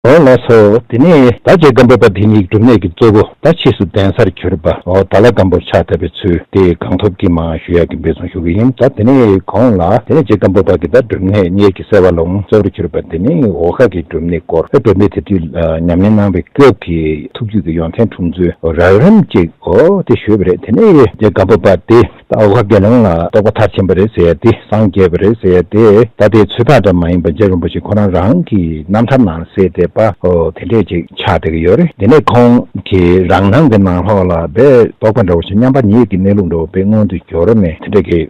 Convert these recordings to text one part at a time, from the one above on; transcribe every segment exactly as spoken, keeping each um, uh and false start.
འོ་ལགས་སོ། དེ་ནས་ད་རྗེ་སྒམ་པོ་པ་དེ་ཉིད་སྒྲུབ་གནས་ཀྱི་གཙོ་བོ་ད་ཕྱིས་སུ་གདན་སར་གྱུར་པ་འོ་ད་ལ་སྒམ་པོར་ཕྱག་བཏབ་པའི་ཚུལ་དེ་གང་ཐུབ་ཀྱིས་མར་ཞུ་ཡག་གི་འབད་བརྩོན་ཞུ་གི་ཡིན། ད་དེ་ནས་གོང་ལ་དེ་ནས་རྗེ་སྒམ་པོ་པ་གི་ད་སྒྲུབ་གནས་གཉེར་གྱི་གསལ་བ་ལུང་གཙོ་བོར་གྱུར་པ་དེ་ནས་འོ་ཁ་གི་སྒྲུབ་གནས་སྐོར་སྒྲུབ་གནས་དེ་དུས་ཉམས་ལེན་གནང་བའི་སྐབས་ཀྱི་ཐུགས་རྒྱུད་ཀྱི་ཡོན་ཏན་འཁྲུངས་ཚུལ་རགས་རིམ་གཅིག་འོ་དེ་ཞུས་པ་རེད། དེ་ནས་རྗེ་སྒམ་པོ་པ་དེ། ད་འོ་ཁ་དགེ་སློང་ལ་རྟོགས་པ་མཐར་ཕྱིན་པ་རེད་ཟེར་ཡ་དེ་སངས་རྒྱས་པ་རེད་ཟེར་ཡ་དེ་ད་དེ་ཚོད་དཔག་འདྲ་མ་ཡིན་པ་རྗེ་རིན་པོ་ཆེ་ཁོ་རང་རང་གི་རྣམ་ཐར་ནང་ལ་གསལ་བསྡད་པ་འོ་དེ་འདྲས་ཅིག་ཆགས་བསྡད་ཀྱི་ཡོད་རེད། དེ་ནས་ཁོང་གི་རང་སྣང་གི་ནང་ལོགས་ལ་དཔེ་རྟོགས་པ་འདྲ་བོ་ཞིག་མཉམ་པ་ཉིད་ཀྱི་གནས་ལུགས་འདྲ་བོ་དཔེ་མངོན་དུ་གྱུར་ནས་དེ་འདྲས་ཀྱི་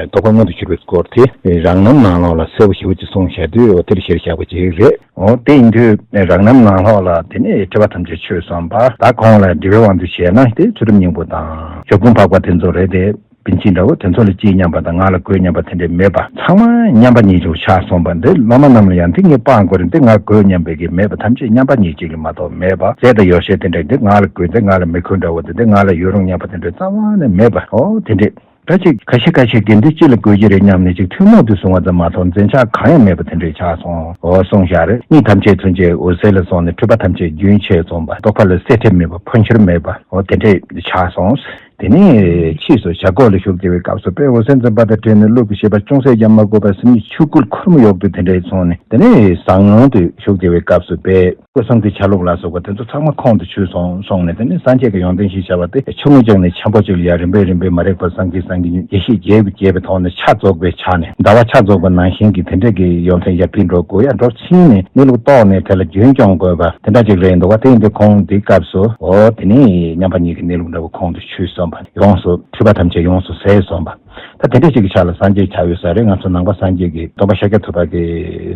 རྟོགས་པ་མངོན་དུ་གྱུར་པའི་སྐོར་དེ་རང་རྣམ་ནང་ལོགས་ལ་གསལ་པོ་ཞེ་པོ་ཅིག་གསུངས་བཞག་དུས་འོ་དེར་གཞིར་བཞག་པ་ཅིག་རེད། འོ་དེ་ཡིན་དུས་རང་རྣམ་ནང་ལོགས་ལ་དེ་ནས་ཐོས་པ་ཐམས་ཅད་ཆོས་གསུངས་པ་ད་ཁོང་ལ་འདྲི་བའི་དབང་དུ་བྱས་ན་དེ་ཚུལ་ཁྲིམས་སྙིང་པོ་དང་ཞབས་དྲུང་འཕགས་པ་དེ་ཚོ་རེད་དེ། པཎ་ཆེན་འདྲ་བོ་དེ་ཚོ་ལ་ཅི་སྙམ་པ་དང་ང་ལ་དགོས་སྙམ་པ་དེ་འདྲས་མེད་པ་ཚང་མ་མཉམ་པ་ཉིད་ཅིག་ཆགས་སོང་པ་འདི་སློབ་མ་རྣམས་ལ་ཡང་འདི་ངས་སྤང་དགོས་རེད། འདི་ང་དགོས་སྙམ་པའི་གི་མེད་པ་ཐམས་ཅད་མཉམ་པ་ཉིད་ཅིག་ལ་མ་གཏོགས་མེད་པ་ཟས་དང་ཡོ་བྱད་དེ་འདྲས་འདི་ང་ལ་དགོས་འདི་ང་ལ་མི་དགོས་འདྲ་བོ་དེ་འདི་ང་ལ་ཡོད་རུང་སྙམ་པ་དེ་འདྲས་རྩ་བ་ནས་མེད་པ་འོ་དེ་འདྲས། ད་ཅིག་ཁ་ཤས་ཁ་ཤས་དགེ་འདུན་སྤྱི་ལ་དགོས་ཀྱི་རེད་སྙམ་ནས་ཅིག་ཐུན་མོང་དུ་བཟུང་བ་ཙམ་མ་གཏོགས་འཛིན་ཆགས་གང་ཡང་མེད་པ་དེ་འདྲས་ཆགས་སོང་། འོ་གསུངས་བཞག་རེད། གཉིད་ཐམས་ཅད་ཚུན་ཆད་འོད་གསལ་ལ་སོང་ནས་འཁྲུལ་པ་ཐམས་ཅད་རྒྱུན་ཆད་སོང་བ་རྟོག་པ་ལ་གསལ་འགྲིབ་མེད་པ་འཕོ་འགྱུར་མེད་པ་འོ་དེ་འདྲས་ཆགས་སོང་། དེ་ནས་ཕྱིས་སུ་བྱ་རྒོད་ལ་ཞུགས་བསྡད་པའི་སྐབས་སུ་དཔལ་འོད་ཟེར་འཛིན་པ་དང་འཕྲད་ནས་ཀླུ་གི་ཤེས་པ་ཅུང་ཟད་ཀྱང་མ་གོས་པར་སེམས་ཉིད་ཆོས་སྐུར་ཁོར་མོ་ཡོག་ཏུ་དེ་འདྲས་སོང་ནས་དེ་ནས་ཟང་ངུ་དུ་ཞུགས་བསྡད་པའི་སྐབས་སུ་དཔལ། སྐུ་གསུང་གི་ཆ་ལུགས་ལ་སོགས་པ་དེ་ཚོ་ཚང་མ་ཁོང་དུ་ཆུད་སོང་སོང་ནས་དེ་ནི་སངས་རྒྱས་ཀྱི་ཡོན་ཏན་ཞེས་བྱ་བ་དེ་ཆུང་ངུ་ཅིག་ནས་ཆེན་པོ་ཅིག་ལ་ཡང་རིམ་པས་རིམ་པས་མ་རིག་པ་སངས་རྒྱས་སངས་རྒྱས་ཡེ་ཤེས་རྒྱས་པའི་རྒྱས་པའི་ཐོག་ནས་ཆ་རྫོགས་པའི་ཆ་ནས་ཟླ་བ་ཆ་རྫོགས་པ་ནང་བཞིན་གྱི་དེ་འདྲ་གི་ཡོན་ཏན་ཡར་འཕེལ་འགྲོ་དགོས་ཡ་འགྲོ་ཕྱིན་ནས་གནས་ལུགས་རྟོགས་ནས་དེ་ལ་རྒྱུན་སྐྱོང་དགོས་པ་དེ་འདྲ་ཅིག་རེད་འདུག་བ། དེ་ཡིན་དུས་ཁོང་འདིའི་སྐབས་སུ་འོ་དེ་ནི་མཉམ་པ་ཉིད་ཀྱི་གནས་ལུགས་འདྲ་བོ་ཁོང་དུ་ཆུད་སོང་བ་ཡོངས་སུ་འཁྲུལ་པ་ཐམས་ཅད་ཡོངས་སུ་ཟད་སོང་བ། ད་དེ་འདྲ་ཅིག་གི་ཆ་ལ་སངས་རྒྱས་ཆགས་ཡོད་ས་རེད། ང་ཚོ་ནང་པ་སངས་རྒྱས་ཀྱི་སྟོན་པ་ཤཱཀྱ་ཐུབ་པ་གི་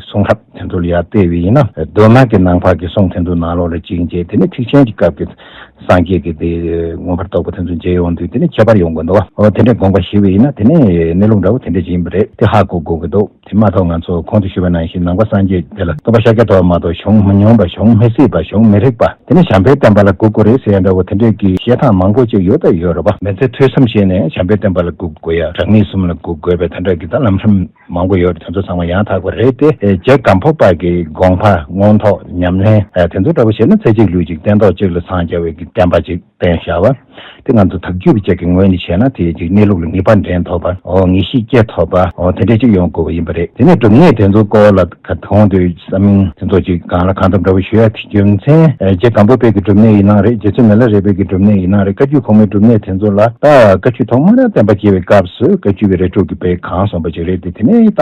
གསུང་རབ་དེ་ཚོ་ལ་ཡར་བལྟས་པ་ཡིན་ན་གདོད་མ་གི་ནང་པ་གི་གསུང་དེ་ཚོ་ནང་ལོགས་ལ་གཅིག་མཇལ་དེ་ནས་ཐེག་ཆེན་གྱི་སྐབས་ཀྱི་སངས་རྒྱས་ཀྱི་དེ་མངོན་པར་རྟོགས་པ་དེ་ཚོ་མཇལ་ཡོང་དུས་དེ་ནས་ཁྱད་པར་ཡོང་གི་འདུག་བ། འོ་དེ་འདྲའི་དགོངས་པ་ཞིག་པ་ཡིན་ན་དེ་ནས་གནས་ལུགས་འདྲ་བོ་དེ་འདྲ་ཅིག་ཡིན་པ་རེད། དེ་ཧ་གོ་དགོས་ཀྱི་འདུག་དེ་མ་གཏོགས་ང་ཚོ་གོང་དུ་ཞུས་པ་ནང་བཞིན་ནང་པ་སངས་རྒྱས་དེ་ལ་སྟོན་པ་ཤཱཀྱ་ཐུབ་པ་མ་གཏོགས་བྱུང་མི་མྱོང་བ་བྱུང་མི་སྲིད་པ་བྱུང་མི་རིགས་པ། དེ་ནས་བྱམས་པའི་བསྟན་པ་ལ་འགོད་དགོས་རེད་ཟེར་ཡ་འདྲ་བོ་དེ་འདྲས་ཀྱི་བཤད་སྟངས་མང་པོ་ཅིག་ཡོད་ད་ཡོད་རེད་པ། མི་ཚེ་ཐོས་བསམ་བྱས་ནས་བྱམས་པའི་བསྟན་པ་ལ་འགོད་དགོས་ཡ་དྲང་ངེས་གསུམ་ལ་འགོད་དགོས་པའི་དེ་འདྲ་གི་ད་ལམ་ཁྲིམས་མང་པོ་ཡོད་རེད། དེ་ཚོ་ཚང་མ་ཡང་དག་པ་རེད་དེ། རྗེ་སྒམ་པོ་པ་གི་དགོངས་པ་མངོན་རྟོགས་ཉམས་ལེན་དེ་ཚོ་འདྲ་བོ་བྱས་ན་ཚེ་གཅིག་ལུས་གཅིག་སྟན་ཐོག་གཅིག་ལ་འཚང་རྒྱ་བའི་གི་བསྟན་པ་ཅིག་བསྟན་བཞག་པ། དེ་ང་ཚོ་དག་བཅུ་པའི་ཅིག་གི་ངོས་ནས་བྱས་ན་དེ་ཅིག་གནས་ལུགས་ལ་ངེས་པ་འདྲེན་ཐུབ་པ། འོ་ངེས་ཤེས་སྐྱེ་ཐུབ་པ། འོ་དེ་འདྲས་ཅིག་ཡོང་དགོས་པ་ཡིན་པ་རེད། དེ་ནས་སྒྲུབ་གནས་དེ་ཚོའི་སྐོར་ལ་ག་དོན་དུ་བསམ་མིན་དེ་ཚོ་ཅིག་གང་ལ་གང་འཚམ་འདྲ་བོ་ཞུ་ཡ་དེ་རྒྱུ་མཚན་རྗེ་སྒམ་པོ་པའི་གི་སྒྲུབ་གནས་ཡིན་ནའང་རེད། རྗེ་བཙུན་མི་ལ་རས་པའི་གི་སྒྲུབ་གནས་ཡིན་ནའང་རེད། བཀའ་བརྒྱུད་གོང་མའི་སྒྲུབ་གནས་དེ་ཚོ་ལ་ད་བཀའ་བརྒྱུད་ཐོག་མར་བསྟན་པ་སྐྱེ་བའི་སྐབས་སུ་བཀའ་བརྒྱུད་པའི་རས་ཕྲུག་གི་དཔེ་གང་སོང་པ་ཅིག་རེད་དེ། དེ་ནས་ད་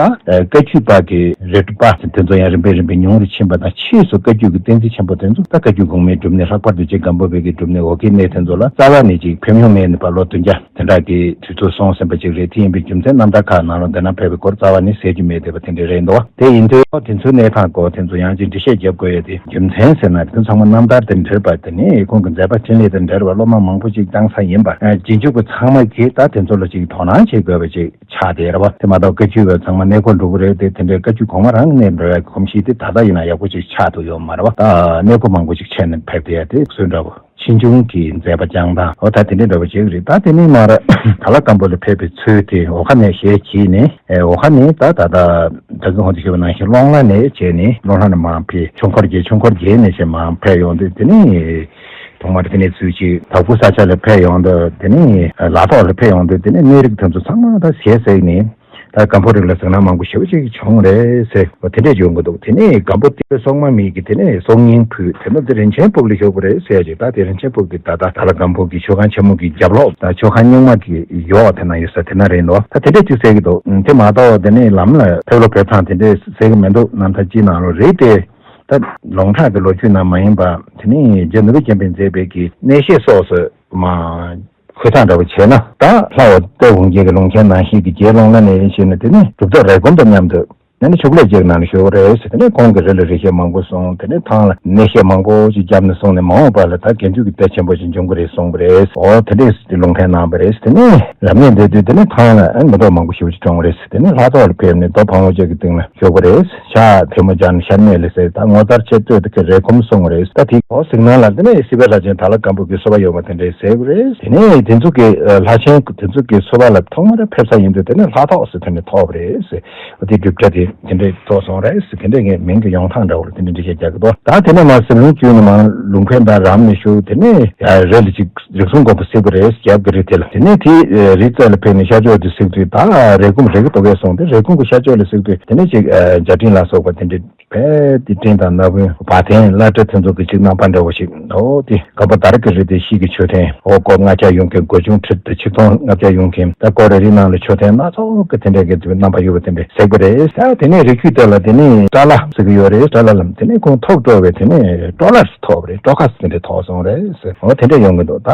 བཀའ་བརྒྱུད་པ་གི་རས་པ་དེ་ཚོ་ཡང་རིམ་པས་རིམ་པས་ཉུང་དུ་ཕྱིན་པ་དང་ཕྱིས་སུ་བཀའ་བརྒྱུད་ཀྱི་བསྟན་འཛིན་ཆེན་པོ་དེ་ཚོ་ད་བཀའ་བརྒྱུད་གོང་མའི་སྒྲུབ་གནས་ལྷག་པར་དུ་རྗེ་སྒམ་པོ་པའི་གི་སྒྲུབ་གནས་འོ་ཁའི་གནས་དེ་ཚོ་ལ་རྩ་བ་ནས་ཅིག་ཕེབས་མྱོང་མེད་ནས་ཕར་ལོ་བདུན་བརྒྱ་དེ་འདྲ་གི་དུས་ཚོད་སོང་ཟིན་པ་ཅིག་རེད། དེ་ཡིན་པའི་རྒྱུ་མཚན་རྣམ་ཐར་ཁག་ནང་ལ་འདི་ན་ཕེབས་པའི་སྐོར་རྩ་བ་ནས་གསལ་རྒྱུ་མེད་བསྡད་པ་དེ་འདྲ་རེད་འདུག་དེ་ཡིན་དུས་དེ་ཚོའི་གནས་སྟངས་སྐོར་དེ་ཚོ་ཡང་ཅིག་འགྲེལ་བཤད་རྒྱབ་དགོས་ཡ་དེ་རྒྱུ་མཚན་ཟེར་ན་དེ་ཚོ་ཚང་མ་རྣམ་ཐར་དང་འབྲེལ་བ་དེ་ནས་ཁོང་གི་མཛད་པ་འཕྲིན་ལས་དང་འབྲེལ་བ་སློབ་མ་མང་པོ་ཅིག་བཏང་ས་ཡིན་པ། རྗེས་འཇུག་པ་ཚང་མ་གིས་ད་དེ་ཚོ་ལ་ཅིག་དོ་སྣང་བྱེད་དགོས་པ་ཅིག་ཆགས་བསྡད་རེད་བ། དེ་མ་གཏོགས་བཀའ་བརྒྱུད་པ་ཚང་མ་གནས་སྐོར་འགྲོ་གི་རེད་དེ། དེ་འདྲའི་བཀའ་བརྒྱུད་གོང་མ་རང་གི་གནས་འགྲོ་ཡ་གོམས་གཤིས་དེ་ད་ལྟ་ཡིན་ན་ཡག་པོ་ཅིག་ཆགས་ཐུབ་ཡོད་མ་རེད་བ། ད་གནས་སྐོར་མང་པོ་ཅིག་བྱས་ནས་ཕེབས་བསྡད་ཡ་དེ་སུ་འདྲ་བོ་ཕྱིས་འབྱུང་གི་མཛད་པ་བསྐྱངས་སྟངས་འོ་ད་དེ་འདྲའི་འདྲ་བོ་ཅིག་རེད། ད་དེ་ནས་མར་དྭགས་ལྷ་སྒམ་པོ་ལ་ཕེབས་པའི་ཚུལ་དེ་འོ་ཁ་ནས་ཞལ་གྱིས་ནས་འོ་ཁ་ནས་ད་ད་ད་ད་གི་ཧོན་དུ་ཞུ་བ་ནང་བཞིན་ཀློང་ལ་ནས་བྱས་ནས་ཀློང་ལྷ་ནས་མར་ཕེབས། ཆོས་འཁོར་རྒྱལ་ཆོས་འཁོར་རྒྱལ་ནས་བྱས་མར་ཕེབས་ཡོང་དུས་དེ་ནས། ཐོག་མར་དེ་ནས་ཚུར་ཅིག་དྭགས་པོ་ས་ཆ་ལ་ཕེབས་ཡོང་དུས་དེ་ནས་ལ་ཐོག་ལ་ཕེབས་ཡོང་དུས་དེ་ནས་གནས་རིགས་དེ་ཚོ་ཚང་མ་ད་ཞལ་གཟིགས་ནས་ད་སྒམ་པོ་རིགས་ལ་གཟིགས་སྣང་མང་པོ་ཞེ་པོ་ཅིག་བྱུང་རེད་ཟེར་བ་དེ་འདྲས་ཡོང་གི་འདུག་དེ་ནས་སྒམ་པོ་ཏི་སོག་མ་མི་གི་དེ་ནས་སྲོག་སྙིང་ཕུད་དེ་ནས་དེ་རིན་ཆེན་ཕུག་ལ་བཞུགས་པ་རེད་ཟེར་ཡ་ཅིག་ད་དེ་རིན་ཆེན་ཕུག་གི་ད་ད་ད་ལ་སྒམ་པོ་གི་མཆོད་ཁང་ཆེན་མོ་གི་རྒྱབ་ལོགས་ད་མཆོད་ཁང་རྙིང་མ་གི་ཡོག་དེ་ན་ཡོད་ས་དེ་ན་རེད་འདུག་ད་དེ་འདྲས་ཅིག་ཟེར་གི་འདུག་དེ་མ་གཏོགས་དེ་ནས་ལམ་ལ་ཕེབས་ལོ་ཕེབས་ཐང་དེ་འདྲས་ཟེར་གི་མི་འདུག་རྣམ་ཐར་སྤྱིའི་ནང་ལོགས་རེད་དེ། ད་ལུང་དྲངས་ཀྱི་ལོ་རྒྱུས་ནང་མ་ཡིན་པ་དེ་ནི་རྗེ་ནོར་བུ་རྒྱལ་པོས་མཛད་པའི་གི་གནས་བཤད་སོགས་སུ་མ་ཧུར་ཐག་འདྲ་བོ་བྱས་ན་ད་ལྷ་འོ་སྟོད་འོང་རྒྱལ་གྱི་ལུང་ཆེན་ནང་བཞིན་གྱི་རྗེ་ཀློང་ལ་ནས་བྱས་ན་དེ་ནི་གྲུབ་ཐོབ་རེབ་གོང་དང་མཉམ་དུ་ཨ་ནི་ཕྱུག་ལས་རྒྱལ་ནང་ལ་བཞུགས་རེད་ཟེར། དེ་ནས་ཁོང་གིས་རི་ལ་རི་བཤད་མང་པོ་གསུངས། དེ་ནས་ཐང་ལ་གནས་བཤད་མང་པོ་ཅིག་བརྒྱབ་ནས་སོང་ནས་མ་འོངས་པ་ལ་ད་དགེ་འདུན་གྱི་དཔེ་ཆེན་པོ་ཅིག་འབྱུང་གི་རེད་གསུངས་པ་རེད། འོ་དེ་འདྲས་ལུང་བསྟན་གནང་བ་རེད། དེ་ནས་རབ་གནས་མཛད་དུས་དེ་ནས་ཐང་ལ་ཨ་ནི་མེ་ཏོག་མང་པོ་ཞེ་པོ་ཅིག་བྱུང་བ་རེད། དེ་ནས་ལྷ་ཐོག་ལ་ཕེབས་ནས་རྡོ་བང་བོ་ཅིག་གི་སྟེང་ལ་བཞུགས་པ་རེད། ཤར་ཐལ་མོ་སྦྱར་ནས་ཤར་མེ་ལ་ཟེར། ད་ངོ་མཚར་ཆེ་སྟོད་དེ་གི་རེབ་གོང་གསུངས་པ་རེད། ད་དེ་འོ་གཟིགས་སྣང་ལ་དེ་ནས་སྲིད་པའི་ལྷ་ཆེན་དྭགས་ལྷ་སྒམ་པོ་གི་སོ་པ་ཡོད་པ་དེ་འདྲས་ཟེར་བ་རེད། དེ་ནས་དེ་ཚོ་གི་ལྷ་ཆེན་དེ་ཚོ་གི་སོ་པ་ལ་ཐོག་མར་ཕེབས་ས་ཡིན་དུས་དེ་ནས་ལྷ་ཐོག་ཟེར་དེ་ནས་ཐོགས་པ་རེད་ཟེར། འོ་དེ་སྒྲུབ་བྱ་དེ་ དེ་འདྲས་ཐོགས་སོང་རེད། དེ་འདྲས་ངས་མིང་གི་ཡོང་སྟངས་འདྲ་བོ་ལ་དེ་འདྲས་འགྲེལ་བཤད་རྒྱག་གི་འདུག་ད་དེ་ནས་མར་གཟིམ་ལུང་བཅུ་ནས་མར་ལུང་ཁན་དང་རམ་ནས་ཞུ། དེ་ནས་རི་ལ་ཅིག་རིགས་གསུམ་དགོན་པ་གཟིགས་པ་རེད། རྒྱབ་ཀྱི་རི་དེ་ལ། དེ་ནས་དེ་རི་རྩེ་ལ་ཕེབས་ནས་ཤར་ཕྱོགས་དེ་གཟིགས་དུས་ད་རེབ་གོང་རི་གི་རྡོ་སྐས་སོང་སྟེ། རེབ་གོང་གི་ཤར་ཕྱོགས་ལ་གཟིགས་དུས་དེ་ནས་ཅིག་འཇའ་སྤྲིན་ལ་སོགས་པ་དེ་འདྲས་བས་དེ་སྤྲིན་དང་ན་བུན་བ་དན་བླ་བྲེ་དེ་ཚོ་གི་ཅིག་རྣམ་པ་འདྲ་བོ་ཞིག་འོ་དེ་ག་པ་དར་གྱི་རི་དེ་ཤིག་གི་མཆོད་རྟེན། འོ་སྒོར་ལྔ་བརྒྱ་ཡོང་མཁན། སྒོར་ཆུང་ཁྲི་དེ་ཆིག་སྟོང་ལྔ་བརྒྱ་ཡོང་མཁན། ད་སྒོར་རི་རི་ནང་ལ་མཆོད་རྟེན་སྣ་ཚོགས་ཀྱི་དེ་འདྲས་ཀྱི་རྣམ་པ་ཡོད་པ་དེ་འདྲས་གཟིགས་པ་རེད། ད་དེ་ནས་རི་རྒྱུད་དེ་ལ་དེ་ནས་ཏྲ་ལ་ཟེར་གྱི་ཡོད་རེད། ཏྲ་ལ་ལམ་དེ་ནས་ཁོང་ཐོག་འགྲོ་བའི་དེ་ནས་ཏྲོ་ལ་ཐོག་རེད། ཏྲོ་ཁ་ཟེར་དེ་འདྲས་ཐོགས་སོང་རེད། འོ་དེ་འདྲས་ཡོང་གི་འདུག་ད་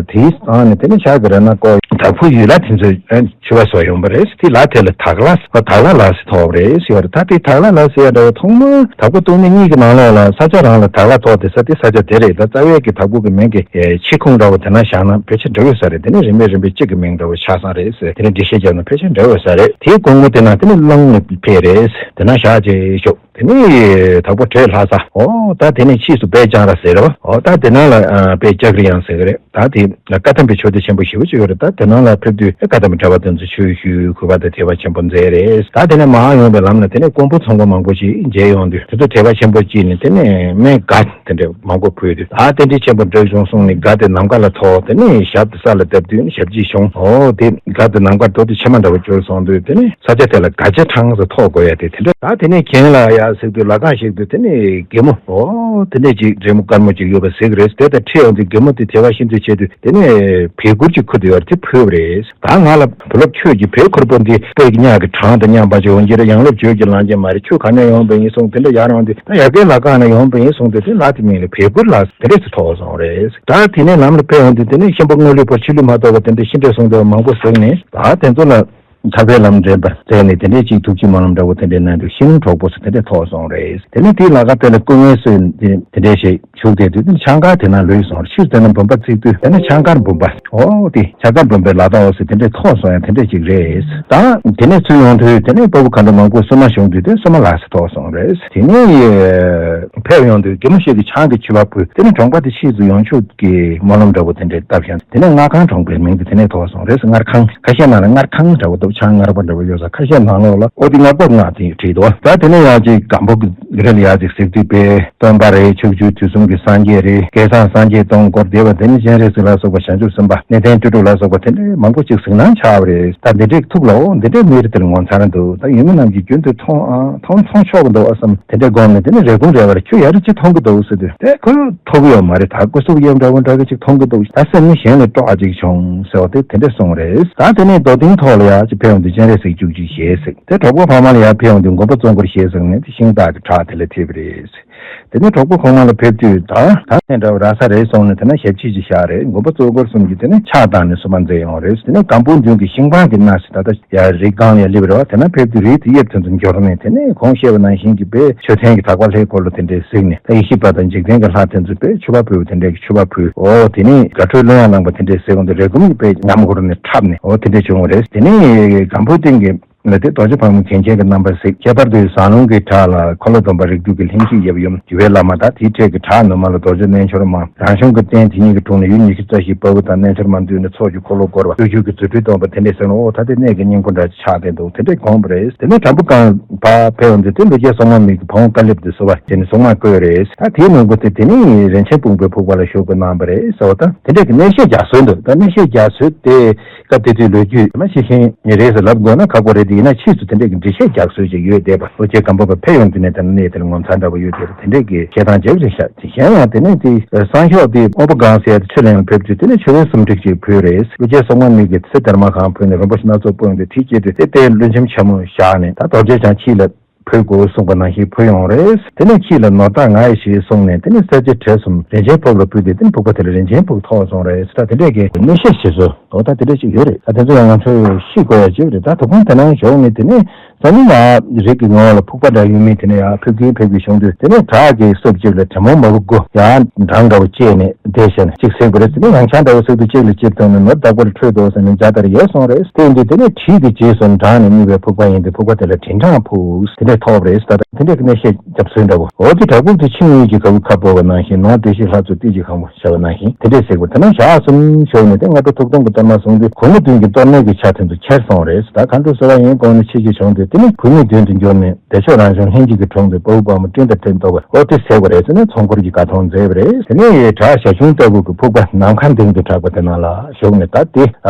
དེའི་སང་ནས་དེ་ནས་ཤར་གྱི་རི་ནང་ཀོ་དྭགས་པོ་ཡུལ་ལ་དེ་ཚོས་མཆོད་པ་བཟོ་ཡོང་པ་རེད། དེ་ལ་དེ་ལ་དྭགས་ལ་དྭགས་ལ་ལ་ཟེར་ཐོགས་པ་རེད་ཟེར་བ་རེད། ད་དེ་དྭགས་ལ་ལ་ཟེར་ཡ་འདྲ་བོ་ཐོག་མར་དྭགས་པོ་སྟོང་ཉིད་གཉིས་ཀྱི་ནང་ལོགས་ལ་ས་ཆ་རང་ལ་དྭགས་ལ་ཐོགས་དེ་ས་དེ་ས་ཆ་དེ་རེད། ད་རྩ་བའི་གི་དྭགས་པོ་གི་མིང་གི་ཨེ་ཆེ་ཁུངས་འདྲ་བོ་དེ་ན་བཞག་ན་ཕལ་ཆེར་འདྲ་བོ་ས་རེད། དེ་ནས་རིམ་པས་རིམ་པས་གཅིག་གི་མིང་འདྲ་བོ་ཆགས་སོང་རེད་ཟེར། དེ་ནས་འགྲེལ་བཤད་རྒྱབ་ན་ཕལ་ཆེར་འདྲ་བོ་ས་རེད། དེའི་གོང་མོ་དེ་ན་དེ་ནས་གླང་ནས་ཕེབས་རེད། དེ་ན་བཞག་ཅེས་ཤོག་དེ་ནས་དྭགས་པོ་བྲེ་ལྷ་ས། འོ་ད་དེ་ནས་ཕྱིས་སུ་དཔལ་ལྕང་ར་ཟེར་རོ། འོ་ད་དེ་ནང་ལ་ཨ་དཔལ་ལྕགས་རི་ཡང་ཟེར་གི་རེད། ད་དེ་བཀའ་ཐང་པའི་ཆོས་སྡེ་ཆེན་པོ་ཞེ་པོ་ཅིག་ཡོད་རེད། ད་དེ་ནང་ལ་ཕེབས་དུས་བཀའ་ཐང་པའི་གྲྭ་པ་དེ་ཚོ་ཆོས་ཞུས་གུས་པ་དང་དད་པ་ཆེན་པོ་མཛད་རེད། ད་དེ་ནས་མར་ཡོང་བའི་ལམ་ལ་དེ་ནས་ཀོང་པོ་ཚོང་པ་མང་པོ་ཞིག་མཇལ་ཡོང་དུས་དེ་ཚོ་དད་པ་ཆེན་པོ་ཅིག་ནས་དེ་ནས་སྨན་སྒ་དེ་འདྲ་མང་པོ་ཕུལ་དུས། ད་རྟེན་འབྲེལ་ཆེན་པོ་འགྲིག་བྱུང་གསུངས་ནས་སྒ་དེ་ནམ་མཁའ་ལ་ཐོགས། དེ་ནས་ཞབས་དེ་ས་ལ་བརྡབས་དུས་ནི་ཞབས་ཕྱི་བྱུང་། འོ་དེ་སྒ་དེ་ནམ་མཁར་རྡོ་དེ་ཕྱེ་མ་འདྲ་བོ་གྱུར་སོང་དུས་དེ་ནས་ས་ཆ་དེ་ལ་སྒ་ཆེ་ཁྲང་ཟེར་ཐོགས་དགོས་ཡ་དེ་དེ་འདྲ། ད་དེ་ནས་གྱེན་ལ་ཡར་གཟིགས་དུས་ལ་ཁང་ཞིག་ཏུ་དེ་ནས་རྒན་མོ་འོ་དེ་འདྲས་ཅིག་རི་མོ་དཀར་མོ་ཅིག་ཡོད་པ་གཟིགས་རེད། དེ་དང་འཁྲིལ་ཡོང་དུས་རྒན་མོ་དེ་དད་པ་ཤིན་ཏུ་ཆེ་དུས་དེ་ནས་བལ་གུར་ཅིག་ཁུར་དུ་ཡོད་རེད། དེ་ཕུལ་བ་རེད། ད་ང་ལ་བུ་སློབ་ཁྱོད་ཀྱི་བལ་གུར་པོ་འདི་སྟོད་ཀྱི་གཉགས་ཀྱི་གྲངས་དང་མཉམ་པ་ཅིག་འོང་གི་རེད། ཡང་སློབ་བརྗོད་ཀྱི་ལམ་ཅན་མ་རེད། ཁྱོད་ག་ནས་ཡོང་པ་ཡིན་གསུངས། དེ་འདྲ་ཡར་ཡོང་དུས་ད་ཡ་གའི་ལ་ཁང་ནས་ཡོང་པ་ཡིན་གསུངས་དུས་དེ་ལ་དེ་མིང་ལ་བལ་གུར་ལ་དེ་འདྲས་སུ་ཐོགས་སོང་རེད། ད་དེ་ནས་ལམ་ལ་ཕེབས་ཡོང་དུས་དེ་ནས་ཤན་པ་དངོས་གླུད་པོ་ཕྱི་ལུས་མ་གཏོགས་པ་དེ་འདྲས་ཤི་འདྲེ་གསུངས་འདྲ་བ་མང་པོ་གཟིགས་ནས་ད་དེ་ཚོ་ལ། ཐར་པའི་ལམ་འདྲེན་པ་མཛད་ནས་དེ་འདྲའི་ཅིག་ཐུགས་བསྐྱེད་སྨོན་ལམ་འདྲ་བོ་དེ་འདྲའི་གནང་དུས་ཤིང་ལུང་གྲོགས་པོ་སུ་དེ་འདྲའི་ཐོགས་སོང་རེད། དེ་ནས་དེའི་ལ་ཁ་དེ་ལ་སྐུ་ངལ་གསོས་དེ་དེ་འདྲའི་ཞིག་བཞུགས་བསྡད་དུས་དེ་ནས་ཆང་དཀར་དེ་ན་ལུས་སོང་རེད། ཕྱིར་དེ་ན་འབུམ་པ་བརྩིགས་དུས་དེ་ནས་ཆང་དཀར་འབུམ་པ། ཨོ་དེ་ཆང་དཀར་འབུམ་པའི་ལ་དྭགས་སུ་དེ་འདྲའི་ཐོགས་སོང་ཡང་དེ་འདྲའི་ཅིག་རེད། ད་དེ་ནས་ཚུར་ཡོང་དུས་དེ་ནས་དཔའ་བོ་མཁའ་འགྲོ་མང་པོས་སྲུང་མ་བྱུང་དུས་དེ་སྲུང་མ་ལ་སུ་ཐོགས་སོང་རེད། དེ་ནས་ཕེབས་ཡོང་དུས་རྒན་མོ་ཞིག་གིས་ཆང་གི་མཆོད་པ་ཕུལ། དེ་ནས་གྲོང་པ་དེ་ཕྱིས་སུ་ཡོང་ཆོག་གི་སྨོན་ལམ་འདྲ་བོ་དེ་འདྲས་བཏབ་ཤིང་། དེ་ནས་སྔར་ཁང་གྲོང་པའི་མིང་དེ་དེ་ནས་ཐོགས་སོང་རེད། སྔར་ཁང་ཁ་ཤས་ནང་ལ་སྔར་ཁང་འདྲ་བོ་འདུག་ཆང་སྔར་པོ་འདྲ་བོ་ཡོད་ས། ཁ་ཤས་ནང་ལོགས་ལ་ཨོ་དེ་སྔར་པོ་ང་དེ་བྲིས་འདུག་ད་དེ་ནས་ཡང་ཅིག་སྒམ་པོ་གི་རི་ལ་ཡར་ཅིག་གཟིགས་དུས་དཔལ་སྟོན་པ་རེད། ཕྱོགས་བཅུའི་དུས་གསུམ་གྱི་སངས་རྒྱས་རེད། བསྐལ་བཟང་སངས་རྒྱས་སྟོང་སྐོར་བདེ་བ་དེ་ནི་སྤྱན་རས་གཟིགས་ལ་སོགས་པ་བྱང་ཆུབ་སེམས་དཔའ་གནས་བརྟན་སྤྲུལ་དྲུག་ལ་སོགས་པ་དེ་འདྲས་མང་པོ་ཅིག་གཟིགས་སྣང་ཆགས་པ་རེད། ད་འདི་འདྲས་ཐུགས་ལ་ཨོ་འདི་འདྲས་མི་རེད་དེ་ལ་ངོ་མཚར་འདུག་ད་ཡུལ་མི་རྣམས་ཀྱིས་རྒྱུན་དུ་མཐོང་ཨ་མཐོང་མཐོང་ཆོག་གི་འདུག་ཨ་བསམ། དེ་འདྲའི་སྒོམ་ནས་དེ་ནས་རེབ་གོང་རེ་བར་ཁྱོད་ཡ་རི་ཅིག་མཐོང་གི་འདུག་ཟེར་དུས་དེ་ཁོས་ཐོབ་ཡོད་མ་རེད། ད་སྐུ་གཟུགས་གཡབ་འདྲ་བོ་འདྲ་གི་ཅིག་མཐོང་གི་འདུག་ད་སེམས་ནི་གཞན་ལ་སྤྲོ་བ་ཅིག་བྱུང་ཟེར་བ་དེ་དེ་འདྲས་གསུངས་རེད། ད་དེ་ནས་རྡོ་སྟེང་ཐོག་ལ་ཡ་ཅིག་ཕེབས་ཡོང་དུས་སྤྱན་རས་གཟིགས་བཅུ་གཅིག་ཞལ་གཟིགས། དེ་གྲོགས་པོ་ཕ་མ་ལ་ཡ་ཕེབས་ཡོང་དུས་མགོན་པོ་གཙོ་འཁོར་ཞལ་གཟིགས་ནས་དེ་ཤིང་སྟག་གི་བྲག་དེ་ལ་ཐེབས་རེད། དེ་ནས་གྲོགས་པོ་གོང་མ་ལ་ཕེབས་དུས་ད་ད་ཐེངས་འདྲ་བ་ར་ས་རེད་སོང་ནས་དེ་ན་ཞབས་ཕྱི་ཅིག་བཞག་རེད། མགོན་པོ་གཙོ་འཁོར་གསུམ་གྱིས་དེ་ནས་ཕྱག་བཏང་ནས་བསུ་མ་མཛད་ཡོང་རེད། དེ་ནས་སྒམ་པོ་མདུན་གྱི་ཤིང་པང་གི་སྣ་ཞིག་ད་ལྟ་ཡ་རི་སྒང་ལ་ཡ་སླེབས་རེད་བ། དེ་ན་ཕེབས་དུས་རི་དེ་གཡས་དེ་ཚོ་འབྱོར་ནས་དེ་ནས་གོང་བཤད་པ་ནང་བཞིན་གྱི་དཔེ་མཆོད་རྟེན་གྱི་དག་པ་ལྷའི་འཁོར་ལོ་དེ་འདྲས་གཟིགས་ནས་ད་ཡེ་ཤེས་པ་དང་འཇིག་རྟེན་གྱི་ལྷ་དེ་ཚོ་དཔེ་མཆོད་པ་ཕུལ་བ་དེ་འདྲས་ཀྱི་མཆོད་པ་ཕུལ། ཨོ་དེ་ནས་དགའ་སྤྲོའི་གླུ་དབྱངས་བླངས་པ་དེ་འདྲས་གཟིགས་འོང་དུས་རེབ་གོང་གི་དཔེ་ཉམས་འགུར་ནས་འཁྲབ་ནས་ཨོ་དེ་འདྲས་བྱུང་བ་རེད། དེ་ནས་སྒམ་པོ་སྟེང་གི་ལ་དེ་རྡོ་རྗེ་ཕག་མོ་གན་ཆེན་གྱི་རྣམ་པ་གཟིགས། ཁྱད་པར་དུ་ཟངས་ལུང་གི་བྲག་ལ་འཁོར་ལོ་སྡོམ་པ་རིགས་དྲུག་གི་ལྷན་ཅིག་ཡབ་ཡུམ་ཞི་བའི་བླ་མ་དང་དེའི་འཕྲེད་ཀྱི་བྲག་ནུབ་མ་ལ་རྡོ་རྗེ་རྣལ་འབྱོར་མ། རང་གཞུང་གི་རྟེན་དེ་ཉིད་ཀྱི་དྲུང་ནས་ཡུལ་ཉི་ཤུ་རྩ་བཞིའི་དཔའ་བོ་དང་རྣལ་འབྱོར་མ་འདུས་ནས་ཚོགས་ཀྱི་འཁོར་ལོ་བསྐོར་བ་བཅུ་དྲུག་གི་རྫུ་འཕྲུལ་སྟོན་པ་དེ་འདྲས་གསུངས་ནས་ཨོ་ད་དེ་གནས་ཀྱི་སྙིང་པོ་འདྲ་ཆགས་བསྡད་འདུག་དེ་འདྲས་དགོངས་པ་རེད། དེ་ནས་བྲག་ཕུག་སྒང་བར་ཕེབས་འོང་དུས་དེ་ཀླུ་རྒྱལ་སྲོང་མ་མེད་ཀྱི་བ་འོང་དཀའ་ལེབ་དེ་བསུ་བ་བྱས་ནས་སྲུང་མ་བསྐོས་རེད། ད་དེའི་ནང་གོ་དེ་དེ་ནི་རིན་ཆེན་སྤུངས་པའི་ཕུག་པ་ལ་བཞུགས་པའི་རྣམ་པ་རེད་ཟེར་བ་དང་དེ་འདྲས་ཀྱི་གནས་བཤད་རྒྱག་སྲོལ་འདུག་ད་གནས་བཤད་རྒྱག་སྲོལ་དེ། སྐབས་དེ་དུས་ལོ་རྒྱུས་མ་ཤེས་མཁན་ནི་རེད་ཟེར་ལབ་དགོས་ན་ཁག་པོ་རེད། དེ་ཡིན་ན་ཕྱིས་སུ་དེ་འདྲས་ཀྱི་འགྲེལ་བཤད་རྒྱག་སྲོལ་ཅིག་ཡོད་བསྡད་པ། ཀླུ་རྒྱལ་སྒམ་པོ་པ་ཕེབས་ཡོང་དུས་ནས་དེ་ནས་གནས་དེར་ངོ་མཚར་འདྲ་པོ་ཡོད་དེ་དེ་འདྲས་ཀྱི་བཤད་སྟངས་ཅིག་རེད་ཤག་དེ་གཞན་ཡང་དེ་ནས་དེ་སང་ཞོགས་དེ་སྔོན་པོ་སྒང་ཟེར་ཡ་དེ་ཆུ་ལེན་ལ་ཕེབས་དུས་དེ་ནས་ཆུ་བོའི་ཟུང་འབྲེལ་ཅིག་ཕུལ་རེད། ཀླུ་རྒྱལ་སྲོང་མ་མེད་ཀྱིས་ཚེ་དར་མ་གང་ཕུལ་ནས་རིན་པོ་ཆེ་སྣ་ཚོགས་སྤུངས་ཏེ་དེ་སྐྱེས་དུས་དེ་ལྟའི་གླུ་ཆེན་ཆེན་མོ་བཞག་ནས་ད་རྡོ་རྗེ་འཆང་ཁྱེད་ལ། ཕུལ་དགོས་གསུངས་པ་ནང་བཞིན་ཕུལ་ཡོང་རེད། དེ་ནས་ཁྱེད་ལ་ནོར་བདག་ང་ཡི་ཞེས་གསུངས་ནས་དེ་ནས་གསེར་གྱི་བྲེ་གསུམ་རིན་ཆེན་ཕུག་ལ་ཕུལ་ཏེ་དེ་ནས་ཕུག་པ་དེ་ལ་རིན་ཆེན་ཕུག་ཐོགས་སོང་རེད། ད་དེ་འདྲས་ཀྱི་གནས་བཤད་བྱེད་སྲོལ་འོ་ད་དེ་འདྲས་ཅིག་ཡོད་རེད། ད་དེ་ཚོ་ཡང་ང་ཚོས་ཤེས་དགོས་ཡ་ཅིག་རེད། ད་དོ་དགོང་དེ་ནང་ཞོགས་ནས་དེ་ནས་ས་ནི་ང་རིགས་ཀྱི་ངོ་ལ་ཕུག་པ་འདྲ་ཡོད་མིན་དེ་ནས་ཡང་ཕེབས་ཀྱིན་ཕེབས་ཀྱིན་བྱུང་དུས་དེ་ནས་བྲག་གི་སྲུབས་གཅིག་ལ་དྲེད་མོང་མ་བུ་དགུ་ཡང་འབྲང་འདྲ་བོ་བཅད་ནས་བསྡད་བྱས་ནས་གཅིག་གཟིགས་པ་རེད། དེ་ནས་ཡང་ཆང་འདྲ་བོ་གཟིགས་དུས་གཅིག་ལ་གཅིག་བཏང་ནས་ནོར་བདག་པོ་ལ་འཕྲོད་དོ་ཟེར་ནས་མཇལ་དར་ཡལ་སོང་རེད། དེ་ཡིན་དུས་དེ་ནས་དྲིས་ཀྱི་རྗེས་སུ་འབྲངས་ནས་རྨིས་པའི་ཕུག་པ་ཡིན་ཏེ་ཕུག་པ་དེ་ལ་དྲིན་འབྲང་ཕུག་དེ་ ཐོབ་རེད་ཟེར། ད་དེ་འདྲའི་གནས་བཤད་རྒྱབ་སོན་འདྲ་བོ། འོ་དེ་བྲག་ཕུག་དེ་ཆིངས་ཡིག་གི་ག་བུ་ཁ་སྤོ་བ་ནང་བཞིན་ནོར་བདེ་གཤེགས་ལྷ་མཚོ་ཏི་ཅི་ཁང་བུ་བྱ་བ་ནང་བཞིན་དེ་འདྲས་ཟེར་བ། དེ་ན་ཞག་གསུམ་ཞོག་ནས་དེ་སྔ་དྲོ་ཐུགས་སྟོང་གི་གཏོར་མ་བཟུང་སྟེ་གོང་མ་བདུན་གྱི་གཏོར་མའི་གི་ཆ་དེ་ཚོ་ཁྱེར་སོང་རེད་ཟེར། ད་མཁའ་འགྲོ་གསོལ་བ་ཡོན་གོང་ནས་ཆེ་ཆེ་བྱུང་སྟེ་དེ་ནས་བུད་མེད་མདུན་དུ་འབྱོར་ནས། བདེ་མཆོག་རང་བྱུང་ལྷན་སྐྱེས་ཀྱི་དྲུང་དུ་དཔའ་བོ་དཔའ་མོ་སྤྲིན་དང་ཕྲད་མདོག་པ། འོ་དེ་ཟེར་བ་རེད་ཟེར་ནས་ཚོགས་འཁོར་གྱི་དགའ་སྟོན་མཛད་པ་རེད། དེ་ནས་བྲག་ཞྭ་ཆུང་ལྟ་བུ་གི་ཕུག་པ་ནམ་མཁའ་ལྡིང་དུ་གྲགས་པ་དེ་ནང་ལ་བཞུགས་ནས། ད་དེ་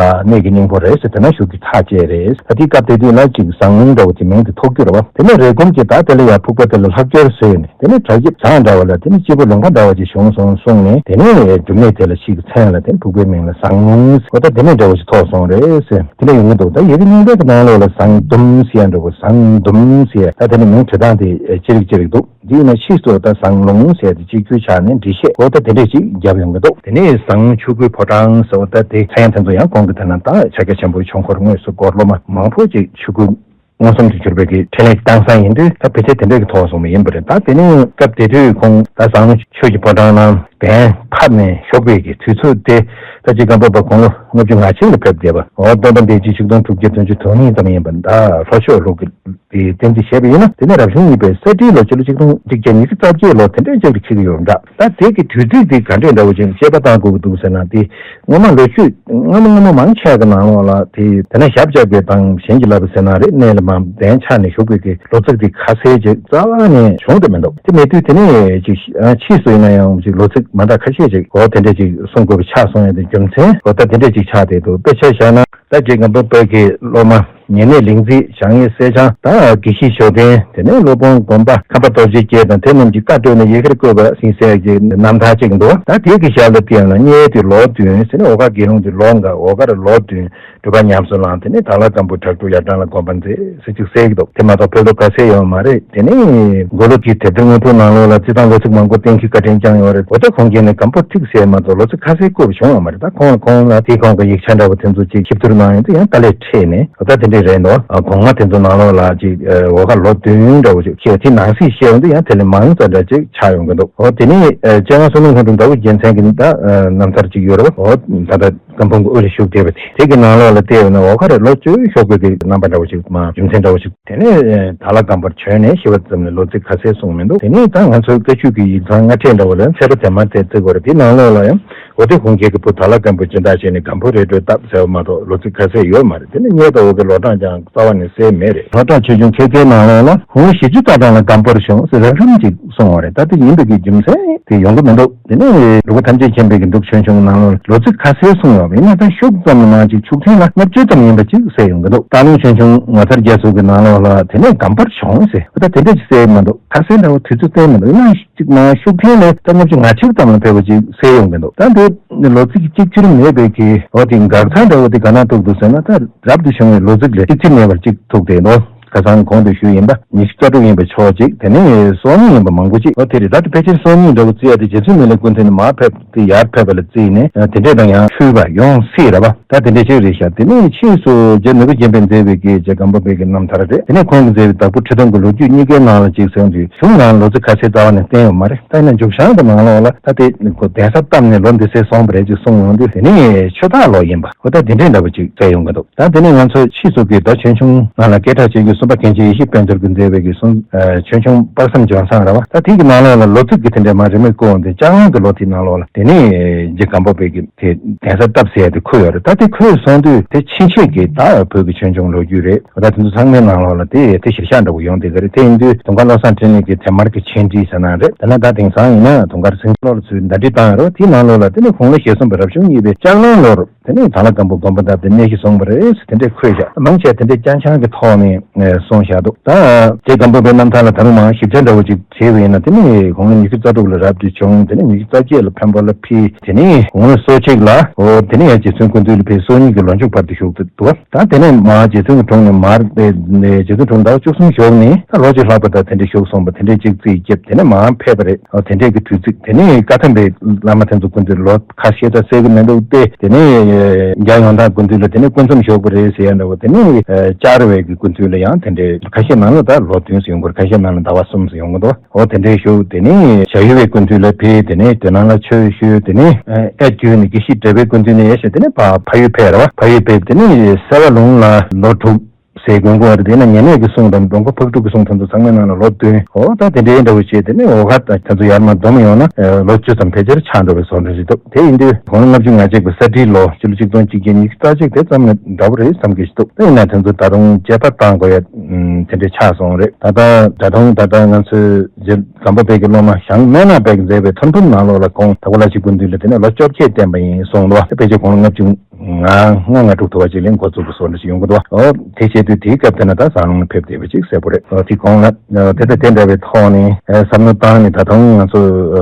གནས་ཀྱི་སྙིང་པོ་རེད་ཟེར། དེ་ན་བཞུགས་ཀྱི་ཐག་བཅད་རེད། ད་དེ་སྐབས་དེ་དུས་ལ་ཅིག་ཟངས་ལུང་འདྲ་བོ་དེ་མིང་དེ་ཐོགས་རྒྱུ་རེད་བ། དེ་ནས་རེབ་གོང་གི་ད་དེ་ལ་ཡང་ཕུག་པ་དེ་ལ་ལྷག་སྦྱོར་བཟོས་ནས། དེ་ནས་བྲག་རྒྱབ་ཟངས་འདྲ་བ་ལ་དེ་ནས་སྐྱེས་བུ་ལུང་པ་འདྲ་བ་ཅིག་བྱུང་སོང་གསུངས་ནས། དེ་ནས་སྒྲུབ་གནས་དེ་ལ་ཕྱིས་ཀྱི་མཚན་ལ་དེ་ནས་ཕུག་པའི་མིང་ལ་ཟངས་ལུང་ཟེར། འོ་ད་དེ་ནས་འདྲ་བོ་ཞིག་ཐོགས་སོང་རེད་ཟེར། དེ་འདྲ་ཡོང་གི་འདུག་ད་ཡི་གེ་རྙིང་པའི་གི་ནང་ལོགས་ལ་ཟངས་དུམ་ཟེར་ཡ་འདྲ་བོ། ཟངས་དུམ་ཟེར་ཡ། ད་དེ་ནས་མིང་བྲི་སྟངས་དེ་ཅི་རིགས་ཅི་རིགས་འདུག་འདི་ཡིན་ན་ཕྱིས་སུ་ད་ཟངས་ལུང་ཟེར་ཏེ་གཅིག་གྱུར་ཆགས་ནས་འབྲི་བཤད། འོ་ད་དེ་འདྲས་ཅིག་བརྒྱབ་ཡོང་གི་འདུག་དེ་ནས་ཟངས་ཆུ་སྐུད་ཕོ་བྲང་ཟེར་བ། ད་དེ་མཚན་དེ་ཚོ་ཡང་གོང་གི་དེ་ན་ད་ཕྱག་རྒྱ་ཆེན་པོའི་ཆོས་འཁོར་དངོས་སུ་བསྐོར། སློབ་མ་མང་པོ་ཅིག་ཆུ་སྐུད་མངོན་སུམ་དུ་གྱུར་པའི་གི་འཕྲིན་ལས་བཏང་ས་ཡིན་དུས། ད་ཕལ་ཆེར་དེ་འདྲས་ཀྱི་ཐོག་སོང་བ་ཡིན་པ་རེད། ད་དེ་ནས་སྐབས་དེ་དུས་ཁོང་ད་ཟངས་ཆོས་ཀྱི་ཕོ་བྲང་ནང་གདན་ཕབ་ནས་བཞུགས་པའི་གི་དུས་ཚོད་དེ། ད་ཅིག་སྒམ་པོ་པ་དགུང་ལོ་ལྔ་བཅུ་ང་གཅིག་ལ་ཕེབས་བསྡད་པ། འོ་སྟོན་པ་འདས་ཀྱི་ཆིག་སྟོང་དྲུག་བརྒྱ་བདུན་ཅུ་དོན་གཉིས་ཙམ་ཡིན་པ། ད་ལྷོ་ཕྱོགས་ལུགས་ཀྱི་དེ་བསྟན་འཛིན་བྱས་པ་ཡིན་ན། དེ་ནས་རབ་བྱུང་གཉིས་པའི་ས་སྤྲེལ་ལོ་སྤྱི་ལོ་ཆིག་སྟོང་གཅིག་བརྒྱ་ཉི་ཤུ་རྩ་བརྒྱད་ལོ་དེ་འདྲའི་ཅིག་ལ་འཁེལ་གྱི་ཡོད་འདྲ། ད་དེ་གི་དུས་ཚིགས་དེ་ག་འདྲས་འདྲ་བོ་ཅིག་དཔྱད་པ་བཏང་དགོས་ཀྱི་འདུག་ཟེར་ན། དེ་སྔོན་མ་ལོ་རྒྱུས་སྔ་མོ་སྔ་མོ་མང་ཆེ་བ་གི་ནང་ལོགས་ལ་དེ་དེ་ན་ཞབས་བཅགས་པའི་དང་གཞན་གྱི་ལབ་པ་ཟེར་ན་རེད། གནས་ལ་མར་གདན་ཕྱག་ནས་བཞུགས་པའི་གི་ལོ་ཚིགས་དེ་ཁ་གསལ་ཅིག་རྩ་བ་ནས་བྱུང་བསྡད་མི་འདུག་དེ་མེད་དུས་དེ་ནས་ཅིག་ཕྱིས་སུ་ཡིན་ན་ཡང་ཅིག་ལོ་ཚིགས་མ་འདྲ་ཁ་ཤས་ཅིག་འོ་དེ་འདྲས་ཅིག་གསུང་དགོས་པ་ཆགས་སོང་ཡ། དེ་རྒྱུ་མཚན་འོ་ད་དེ་འདྲས་ཅིག་ཆགས་བསྡད་འདུག་དཔེ་ཆ་བཞག་ན། ད་རྗེ་སྒམ་པོ་པའི་གི་སློབ་མ་ཉེ་གནས་ལིང་རྩེ་བྱང་ཡེ་སྲས་བྱང་། ད་དགེ་བཤེས་ཞོ་ལྡན། དེ་ནས་སློབ་དཔོན་དགོན་པ་ཁམས་པ་རྡོ་རྗེ་རྒྱལ་དང་། དེ་རྣམས་ཀྱིས་བཀའ་བགྲོས་ནས་ཡི་གེར་བཀོད་པ་ཡིན་ཟེར་གྱི་རྣམ་ཐར་ཅིག་འདུག་ད་དེ་གི་ཞལ་ལ་བལྟས་ན་མངལ་དུས་ལོ་བདུན་ཟེར་ནས། འོ་ག་དགེ་སློང་དུས་ལོ་ལྔ། འོ་གར་ལོ་བདུན། སྒྲུབ་པ་ཉམས་སུ་བླངས། དེ་ནས་དྭགས་ལྷ་སྒམ་པོའི་བྲག་དྲུག་ཡར་དྲང་ལ་དགོན་པ་མཛད་ཟེར་ཅིག་གསལ་གྱི་འདུག་དེ་མ་གཏོགས་བོད་ལུགས་ག་གསལ་ཡོད་མ་རེད། དེ་ནས་མགོ་ལོག་གི་དེབ་ཐེར་དངོས་པོའི་ནང་ལོགས་ལ་རྩི་སྟངས་ལོ་ཚིགས་མང་པོ་གཏན་འཁེལ་བཀའ་དྲིན་བསྐྱངས་ཡོད་རེད། འོ་ད་ཁོང་གིས་ནི་སྒམ་པོ་ཁྲིག་ཟེར་མ་གཏོགས་ལོ་ཚིགས་ཁ་གསལ་བཀོད་པ་བྱུང་བ་མ་རེད། ད་ཁོང་ཁོང་ལ་དེའི་གོང་གི་ཡིག་ཆ་འདྲ་བོ་དེ་ཚོ་ཅིག་ཞིབ་བསྡུར་གནང་ཡོང་དུས་ཡང་དཀའ་ལས་འཕྲད་ནས། འོ་ད་དེ་འདྲས་རེད་འདུག་ཨ། གོང་མ་དེ་ཚོ་ནང་ལོགས་ལ་ཅིག་ཨ། འོ་ག་ལོ་བདུན་འདྲ་བོ་ཅིག་བཤད། དེ་ནང་གསེས་བཤད་ཡོང་དུས་ཡང་དེ་ལས་མང་ཙམ་འདྲ་ཅིག་ཆགས་ཡོང་གི་འདུག་འོ་དེ་ནས་ཨ། སྤྱན་སྔ་བསོད་ནམས་ལྷུན་གྲུབ་ཟླ་བོ་རྒྱལ་མཚན་གྱི་ད་ཨ། རྣམ་ཐར་ཅིག་ཡོད་རེད་བ། འོ་ད་ལྟ་སྒམ་པོ་དབུ་ལ་བཞུགས་བསྡད་པ་དེ། དེ་གི་ནང་ལོགས་ལ་བལྟས་ཡོང་ན་འོ་ག་རེ་ལོ་བཅུ་ཞོགས་པའི་གི་རྣམ་པ་འདྲ་བོ་ཅིག་མ་རྒྱུ་མཚན་འདྲ་བོ་ཅིག་དེ་ནས་ཨ། དྭགས་ལྷ་སྒམ་པོར་བྱོན་ནས་ཞི་བ་ཙམ་ལས་ལོ་ཚིགས་ཁ་གསལ་གསུངས་མི་འདུག་དེ་ནས་ད་ང་ཚོའི་བཀའ་བརྒྱུད་ཀྱི་ཡིག་ཚང་སྔ་ཕྲད་འདྲ་བོ་ལ་ཚེ་རབས་དེ་མ་དེ་བརྩི་དགོས་རེད། དེའི་ནང་ལོགས་ལ་ཡང་འོ་དེ་ཁོང་རྒྱལ་གྱི་བུ་དྭགས་ལྷ་སྒམ་པོས་སྦྱིན་བདག་བྱས་ནས་སྒམ་པོ་རེ་སྤྲོད་བཏབ་ཟེར་བ་མ་གཏོགས་ལོ་ཚིགས་ཁ་གསལ་ཡོད་མ་རེད། དེ་ནས་མངལ་དང་འོ་གའི་ལོ་གྲངས་ཀྱང་རྩ་བ་ནས་གསལ་མེད་རེད། ལོ་གྲངས་ཆེ་ཆུང་ཁྱད་མཚར་ནང་ལོགས་ལ་དགུང་ལོ་བཞི་བཅུ་རྩ་གྲངས་ལ་སྒམ་པོར་བྱོན་ཟེར་རབ་རིམ་ཅིག་གསུངས་པ་རེད། ད་དེ་ཡིན་པའི་གི་རྒྱུ་མཚན་དེ་ཡོང་གི་མི་འདུག་དེ་ནས་འབྲུག་པ་ཐམས་ཅད་མཁྱེན་པའི་གི་འབྲུག་ཆོས་འབྱུང་ནང་ལོགས་ལ་ལོ་ཚིགས་ཁ་གསལ་གསུངས་ཡོད་པ་ཡིན་ན། ད་ཤུགས་ཙམ་ལ་མར་ཅིག་ཆུ་ཕྲན་ལ་ལྔ་བཅུ་ཙམ་ཡིན་པ་ཅིག་གསལ་ཡོང་གི་འདུག་སྟག་ལུང་ཆོས་འབྱུང་ངོ་མཚར་རྒྱ་མཚོ་གི་ནང་ལོགས་ལ་དེ་ནས་སྒམ་པོར་བྱོན་ཟེར། ད་དེ་འདྲ་ཅིག་གསལ་མི་འདུག་ཁ་གསལ་འདྲ་བོ་དུས་ཚོད་གསལ་མི་འདུག་ཡིན་ན་ཅིག་མར་ཤུགས་ཕྲན་ལ་ད་ལྔ་བཅུ་ང་གཅིག་ཙམ་ལ་ཕེབས་པ་ཅིག་གསལ་ཡོང་གི་འདུག་ད་འདི་ལོ་ཚིགས་གཅིག་གྱུར་མེད་པའི་གི་འོ་དེ་འགག་རྩ་འདྲ་བོ་དེ་ག་ན་ཐུག་འདུག་ཟེར་ན། ད་རབ་ཏུ་བྱུང་བའི་ལོ་ཚིགས་ལས་གཅིག་གྱུར་མེད་པར་ཅིག་ཐུག་བསྡད་འདུག་ཁ་སང་གོང་དུ་ཞུས་ཡིན་པ་ཉི་ཤུ་རྩ་དྲུག་ཡིན་པ་ཆོག་ཅིག་དེ་ནས་སོ་གཉིས་ཡིན་པ་མང་པོ་ཅིག་འོ་དེ་རེད། ད་དེ་ཕལ་ཆེར་སོ་གཉིས་འདྲ་བོ་བརྩི་ཡ་དེ་རྗེ་བཙུན་མི་ལའི་སྐུ་མདུན་ནས་མར་ཕེབས་ཏེ་ཡར་ཕེབས་པ་ལ་བརྩིས་ནས་དེ་འདྲས་དང་ཡང་འཁྲུལ་པ་ཡོང་སྲིད་རེད་པ། ད་དེ་འདྲས་ཅིག་རེད་ཤག་དེ་ནས་ཕྱིས་སུ་རྗེ་ནོར་བུ་རྒྱན་པས་མཛད་པའི་གི་རྗེ་སྒམ་པོ་པའི་གི་རྣམ་ཐར་རེད། དེ་ནས་ཁོང་གིས་མཛད་པའི་དྭགས་པོ་ཁྲི་སྟོང་གི་ལོ་རྒྱུས་གཉིས་ཀའི་ནང་ལ་ཅིག་གསུངས་དུས་གཞུང་ནང་ལོ་ཚིགས་ཁ་གསལ་རྩ་བ་ནས་བསྟན་ཡོད་མ་རེད། ད་ཡིན་ན་མཇུག་བྱང་གི་ནང་ལོགས་ལ་ད་དེ་གདན་ས་བཏབ་ནས་ལོ་འདི་ཚོ་སོང་བ་རེད་ཅེས་གསུངས་ཡོང་དུས་དེ་ནས་ཆོས་བདག་ལོ་ཡིན་པ་འོ་ད་དེ་འདྲས་འདྲ་པོ་ཅིག་གསལ་ཡོང་གི་འདུག་ད་དེ་ནས་ང་ཚོ་ཕྱིས་སུ་གི་ད་ཆོས་འབྱུང་ནང་ལ་སྐད་གྲགས་ཅན་གྱི་གསུམ་པ་མཁན་ཆེན་ཡེ་ཤེས་དཔལ་འབྱོར་གྱིས་མཛད་པའི་གི་གསུང་ཆོས་འབྱུང་དཔག་བསམ་ལྗོན་བཟང་རེད་བ། ད་དེ་གི་ནང་ལོགས་ལ་ལོ་ཚིགས་ཀྱི་དེ་འདྲས་མ་རིན་མེད་བཀོད་འོང་དུས་ལྕགས་གླང་གི་ལོ་དེའི་ནང་ལོགས་ལ་དེ་ནས་རྗེ་སྒམ་པོ་པའི་གི་དེ་གདན་ས་བཏབ་ཟེར་ཡ་དེ་འཁོད་ཡོད་རེད། ད་དེ་འཁོད་སོང་དུས་དེ་ཕྱིན་ཆད་ཀྱི་ད་བོད་ཀྱི་ཆོས་འབྱུང་ལོ་རྒྱུས་རེད། ད་དེ་ཚོ་ཚང་མའི་ནང་ལོགས་ལ་དེ་དེ་གཞིར་བཞག་འདྲ་བོ་ཡོང་བསྡད་ཀྱི་རེད། དེ་ཡིན་དུས་དུང་དཀར་བློ་བཟང་འཕྲིན་ལས་ཀྱི་དེབ་དམར་གྱི་ཆེད་བྲིས་ཟེར་ན་རེད། དེ་ན་ད་དེང་སང་ཡིན་ན་དུང་དཀར་སེང་གེ་ལོ་ལ་ཚུར་ཟླ་སྒྲིལ་བཏང་ཡོད་རེད། དེའི་ནང་ལོགས་ལ་དེ་ནས་དགུང་ལོ་ཞེ་གསུམ་པའི་རབ་བྱུང་གཉིས་པའི་ལྕགས་གླང་ལོར་དེ་ནས་དྭགས་ལྷ་སྒམ་པོ་དགོན་པ་བཏབ་སྟེ་གནས་གཞི་བཟུང་བ་རེད་ཟེར་དེ་འདྲས་འཁོད་བཞག་མང་ཆེ་དེ་འདྲས་རྐྱང་རྐྱང་གི་ཐོག་ནས་གསུངས་བཞག་འདུག་ད་རྗེ་སྒམ་པོ་པའི་རྣམ་ཐར་ལ་ད་རུང་མང་ཞིབ་ཆ་འདྲ་བོ་ཅིག་བྱས་པ་ཡིན་ན། དེ་ནས་དགུང་ལོ་ཉི་ཤུ་རྩ་དྲུག་ལ་རབ་ཏུ་བྱུང་། དེ་ནས་ཉི་ཤུ་རྩ་བརྒྱད་ལ་འཕན་པོ་ལ་ཕེབས། དེ་ནས་དགུང་ལོ་སོ་གཅིག་ལ་འོ་དེ་ནས་ཡང་རྗེ་བཙུན་སྐུ་མདུན་ལ་ཕེབས། སོ་གཉིས་ཀྱི་ལོ་མཇུག་བར་དུ་བཞུགས་ཏེ་འདུག་ད་དེ་ནས་མར་རྗེ་བཙུན་གྱི་དྲུང་ནས་མར་རྗེ་བཙུན་དྲུང་ཟླ་བ་བཅུ་གསུམ་བཞུགས་ནས་ད་ལོ་གཅིག་ལྷག་པ་ད་དེ་འདྲས་བཞུགས་སོང་བ་དེ་འདྲས་ཅིག་རྩིས་བརྒྱབ། དེ་ནས་མར་ཕེབས་པ་རེད། འོ་དེ་འདྲས་ཀྱི་དུས་ཚིགས། དེ་ནས་བཀའ་ཐམ་པའི་བླ་མ་དེ་ཚོ་སྐུ་མདུན་ལོ་ཁ་ཤས་ད་གསལ་གྱི་མི་འདུག་སྟེ། དེ་ནས་རྒྱལ་ཡོངས་དང་སྐུ་མདུན་ལ་དེ་ནས་སྐུ་མཚམས་བཞུགས་པ་རེད་ཟེར་ཡ་འདྲ་བོ། དེ་ནས་ཨ་ལྕགས་རི་བའི་གི་སྐུ་མདུན་ལ་ཡང་དེ་འདྲའི་ཁ་ཤས་ནང་ལ་ད་ལོ་བདུན་ཙམ་ཡོང་གི་རེད། ཁ་ཤས་ནང་ལ་ཟླ་བ་གསུམ་ཙམ་ཡོང་གི་འདུག་འོ་དེ་འདྲའི་བཞུགས། དེ་ནས་ཞྭ་ཡུལ་བའི་སྐུ་མདུན་ལ་ཕེབས། དེ་ནས་དོན་ལ་ཆོས་ཞུས། དེ་ནས་ཨ་ཨེ་བརྒྱུད་ནས་དགེ་བཤེས་གྲགས་པའི་སྐུ་མདུན་ནས་ཡར་བཞེངས། དེ་ནས་ཕ་ཕ་ཡུལ་ཕེབས་རེད་བ། ཕ་ཡུལ་ཕེབས། དེ་ནས་སེ་བ་ལུང་ལ་ལོ་དྲུག་ཟེར་དགོས་མཁོ་བ་རེད། དེ་ན་ཉེ་གནས་ཀྱི་གསུང་དང་འགྲོ་མགོན་ཕག་གྲུ་གི་གསུང་དེ་ཚོ་ཚང་མའི་ནང་ལ་ལོ་བདུན། འོ་ད་དེ་འདྲའི་འདྲ་བོ་བྱས། དེ་ནས་འོ་ཧ་ད་དེ་ཚོ་ཡར་མར་བསྡོམས་ཡོང་ན་ལོ་བཅུ་ཙམ་ཕལ་ཆེར་ཆགས་འགྲོ་བའི་བཟོ་འདྲ་ཞིག་འདུག་དེ་ཡིན་དུས་དགུང་ལོ་ལྔ་བཅུ་ང་གཅིག་པའི་ས་སྤྲེལ་ལོ་སྤྱི་ལོ་ཆིག་སྟོང་གཅིག་བརྒྱ་ཉི་ཤུ་རྩ་གཅིག་དེ་ཙམ་ནས་འདྲ་བོ་རེད་བསམ་གྱི་ཞིག་འདུག་དེ་ཡིན་ན་དེ་ཚོ་ད་རུང་དཔྱད་པ་བཏང་དགོས་ཡ་དེ་འདྲ་ཆགས་སོང་རེད། ད་ལྟ་ད་དུང་ད་ལྟ་ང་ཚོའི་རྗེ་སྒམ་པོ་པའི་གི་སློབ་མ་ཞང་སྨན་ནག་པས་མཛད་པའི་ཐོན་ཕུམ་ནང་ལོགས་ལ་ཁོང་དྭགས་པོ་ལྷ་གཅིག་པུ་འདུས་ལ་དེ་ནས་ལོ་བཅོ་བརྒྱད་བསྟེན་པ་ཡིན་གསུངས་འདུག་དེ་ཕལ་ཆེར་དགུང་ལོ་ལྔ་བཅུ་ང་ལྔ་ང་དྲུག་ཐུབ་པ་ཅིག་ལ་འགོ་བཙུགས་པའི་བཟོ་འདྲ་ཞིག་ཡོང་གི་འདུག་འོ་དེ་བྱེད་དུས་དེའི་སྐབས་དེ་ན་ད་ཟངས་ལུང་ལ་ཕེབས་བསྡད་པ་ཅིག་གསལ་པོ་རེད། འོ་དེ་གོང་ལ་དེ་ལྟ་དེ་འདྲ་བའི་ཐོག་ནས་བསམ་བློ་བཏང་ནས་ད་དུང་ང་ཚོ་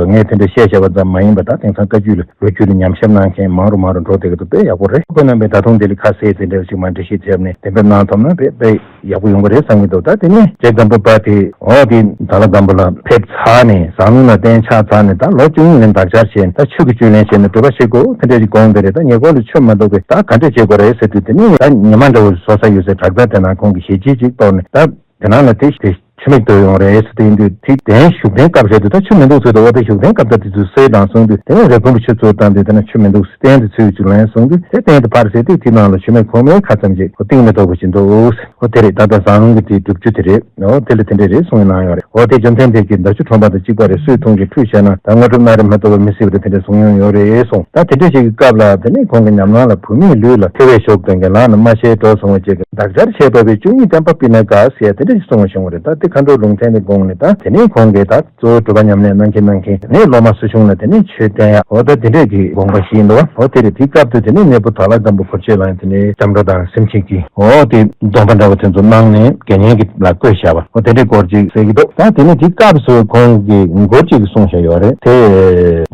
ངས་དེ་འདྲ་བཤད་བཞག་པ་ཙམ་མ་ཡིན་པ་ད་དེང་སང་བཀའ་བརྒྱུད་ལ་ལོ་རྒྱུས་ལ་ཉམས་ཞིབ་གནང་མཁན་མང་རུ་མང་རུ་འགྲོ་བསྡད་ཀྱི་འདུག་དཔེ་ཡག་པོ་རེད། དཔེར་ན་དེ་ད་དུང་དེ་ལ་ཁ་གསལ་དེ་འདྲ་ཞིག་མ་འགྲེལ་བཤད་བྱས་ནས་གཏན་འབེབས་གནང་ཐུབ་ན་དཔེ་དཔེ་ཡག་པོ་ཡོང་གི་རེད་བསམ་གྱི་འདུག་ད་དེ་ནས་རྗེ་སྒམ་པོ་པ་དེ་འོ་དེ་དྭགས་ལྷ་སྒམ་པོ་ལ་ཕེབས་ཚར་ནས་ཟངས་ལུང་ལ་གཏན་ཆགས་ཚར་ནས་ད་ལོ་བཅུ་གཉིས་ལན་དག་ཆར་བྱས་ནས་ད་ཆོས་ཀྱི་བཅུད་ལེན་བྱས་ནས་སྒྲུབ་པ་བྱེད་དགོས་དེ་འདྲ་ཞིག་དགོངས་པ་རེད། ད་ཉེ་འཁོར་ལ་ཆོས་མ་འདུག་པས་ད་ག་འདྲས་བྱེད་དགོས་རེད་ཟེར་དུས་དེ་ནས་ད་ཉི་མ་འདྲ་བོ་བཟོ་ས་ཡོད་ཟེར་བྲག་རྩ་དེ་ན་ཁོང་གི་ཞལ་ཆད་ཅིག་གཏོར་ནས་ད་དེ་ནང་ལ་དེ་དེ་ཆུ་མིག་ཏུ་ཡོང་རེད་ཟེར་དེ་ཡིན་དུས་དེ་གདན་བཞུགས་གདན་སྐབས་རེད་འདུག་ད་ཆུ་མི་འདུག་ཟེར་དུས་འོ་དེ་བཞུགས་གདན་སྐབས་ད་དེ་ཚོ་སེལ་དང་གསུངས་དུས་དེ་ནས་རེབ་གོང་གི་ཆུ་ཚོད་བཏང་དུས་དེ་ན་ཆུ་མི་འདུག་གདན་དེ་ཚུད་བཅུག་ལན་གསུངས་དུས་དེ་གདན་དེ་ཕར་ཟེར་དུས་དེ་ནང་ལ་ཆུ་མིག་ཁོ་མའི་ཁ་ཙམ་ཅིག་ཁོ་གཏིང་མི་ཐོག་པ་ཞིག་འདུག་འོ་དེ་རེད། ད་ལྟ་ཟངས་ལུང་གི་དེའི་སྒྲུབ་རྒྱུ་དེ་རེད། འོ་དེ་ལ་དེ་འདྲ་རེད་གསུངས་ཡོད་གནང་ཡོད་རེད། འོ་དེ་བཅོམ་ལྡན་འདས་ཀྱིས་མདའ་ཆུ་ཁྲོམ་པ་དང་གཅིག་པ་རེད། སུས་འཐུང་གི་ཁྲུས་བྱས་ན་ད་དངོས་གྲུབ་སྣ་རེ་མ་ཐོབ་པ་མི་སྲིད་པ་རེད་དེ་འདྲ་གསུངས་མྱོང་ཡོད་རེད་གསུངས། ད་དེ་འདྲ་ཞིག་གི་སྐབས་ལ་དེ་ནས་ཁོང་གི་ཉམས་སྣང་ལ་བུད་མེད་ལུས་ལ་ཐེ་བའི་ཤུགས་ལྡན་གྱི་ལག་ན་རྨ་ཤེལ་སྒྲོག་སོང་བ་ཅིག་གིས་འདག་སྦྱར་བྱས་པ་བའི་བཅུ་གཉིས་བསྟན་པ་སྤུས་ན་དགའ་ཟེར་དེ་འདྲ་ཞིག་གསུངས་པ་བྱུང་བ་རེད། ད་དེ་མཁའ་འགྲོའི་ལུང་བསྟན་དེ་དགོངས་ནས་ད་དེ་ནས་ཁོང་གིས་ད་གཙོ་བོ་སྒྲུབ་པ་ཉམས་ལེན་གནང་གིན་གནང་གིན་དེ་ནས་སློབ་མ་སུ་བྱུང་ལ་དེ་ནས་ཆོས་བསྟན་ཡ་འོ་ད་དེ་འདྲས་ཀྱི་དགོངས་པ་ཞིག་འདུག་འོ་དེ་རེད། དེའི་སྐབས་དུ་དེ་ནས་གནས་པོ་དྭགས་ལྷ་སྒམ་པོ་འཁོར་ཆེ་ལ་དེ་ནས་སྐྱབས་འགྲོ་དང་སེམས་ཅན་གྱི་འོ་དེ་སྡོམ་པ་འདྲ་བོ་དེ་ཚོ་གནང་ནས་དགེ་བསྙེན་གྱི་ལ་བསྐོས་བཞག་པ་འོ་དེ་འདྲའི་སྐོར་ཅིག་གསལ་གྱི་འདུག་ད་དེ་ནས་དེའི་སྐབས་སུ་ཁོང་གི་མགུར་ཅིག་གསུངས་བཞག་ཡོད་རེད། དེ་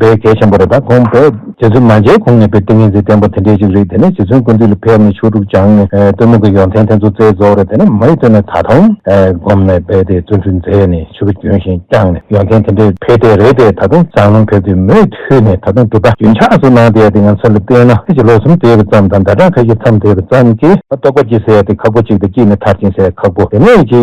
དཔེ་གལ་ཆེན་པོ་རེད། ད་ཁོང་དཔེ་རྗེ་བཙུན་མ་མཇལ་གོང་ནས་དཔེ་ཏིང་ངེ་འཛིན་བརྟན་པོ་དེ་འདྲས་ཅིག་རེད། དེ་ནས་རྗེ་བཙུན་སྐུ་མདུན་ལ་ཕེབས་ནས་ཆོས་དྲུག་སྦྱངས་ནས་ཨ་སྟོན་མོ་གི་ཡོན་ཏན་དེ་ཚོ་རྩལ་རྫོགས་རེད། དེ་ནས་མ་ཡི་དོན་ནས་ད་དུང་ཨ་སྒོམ་ནས་དཔེ་དེ་བརྩོན་འགྲུས་མཛད་ནས་ཆོས་པ་རྒྱུན་བཞིན་བསྐྱངས་ནས་ཡོན་ཏན་དེ་འདྲས་འཕེལ་བསྡད་རེད་དེ། ད་དུང་ཟངས་ལུང་ཕེབས་དུས་མུ་མཐུད་ནས་ད་དུང་སྒྲུབ་པ་རྒྱུན་ཆགས་སུ་གནང་བསྡད་དེ་ང་ཚོ་ལ་བལྟས་ན་ཁ་ཅིག་ལོ་གསུམ་འདས་པ་ཙམ་དང་ཟླ་གྲངས་ཁ་ཤས་མཚམས་འདས་པ་ཙམ་གྱིས་རྟོགས་པ་སྐྱེ་ཟེར་ཡ་དེ་ཁག་པོ་གཅིག་དང་། སྐྱེས་ནས་མཐར་ཕྱིན་ཟེར་ཡ་ཁག་པོ། དེ་ནས་ཀྱི་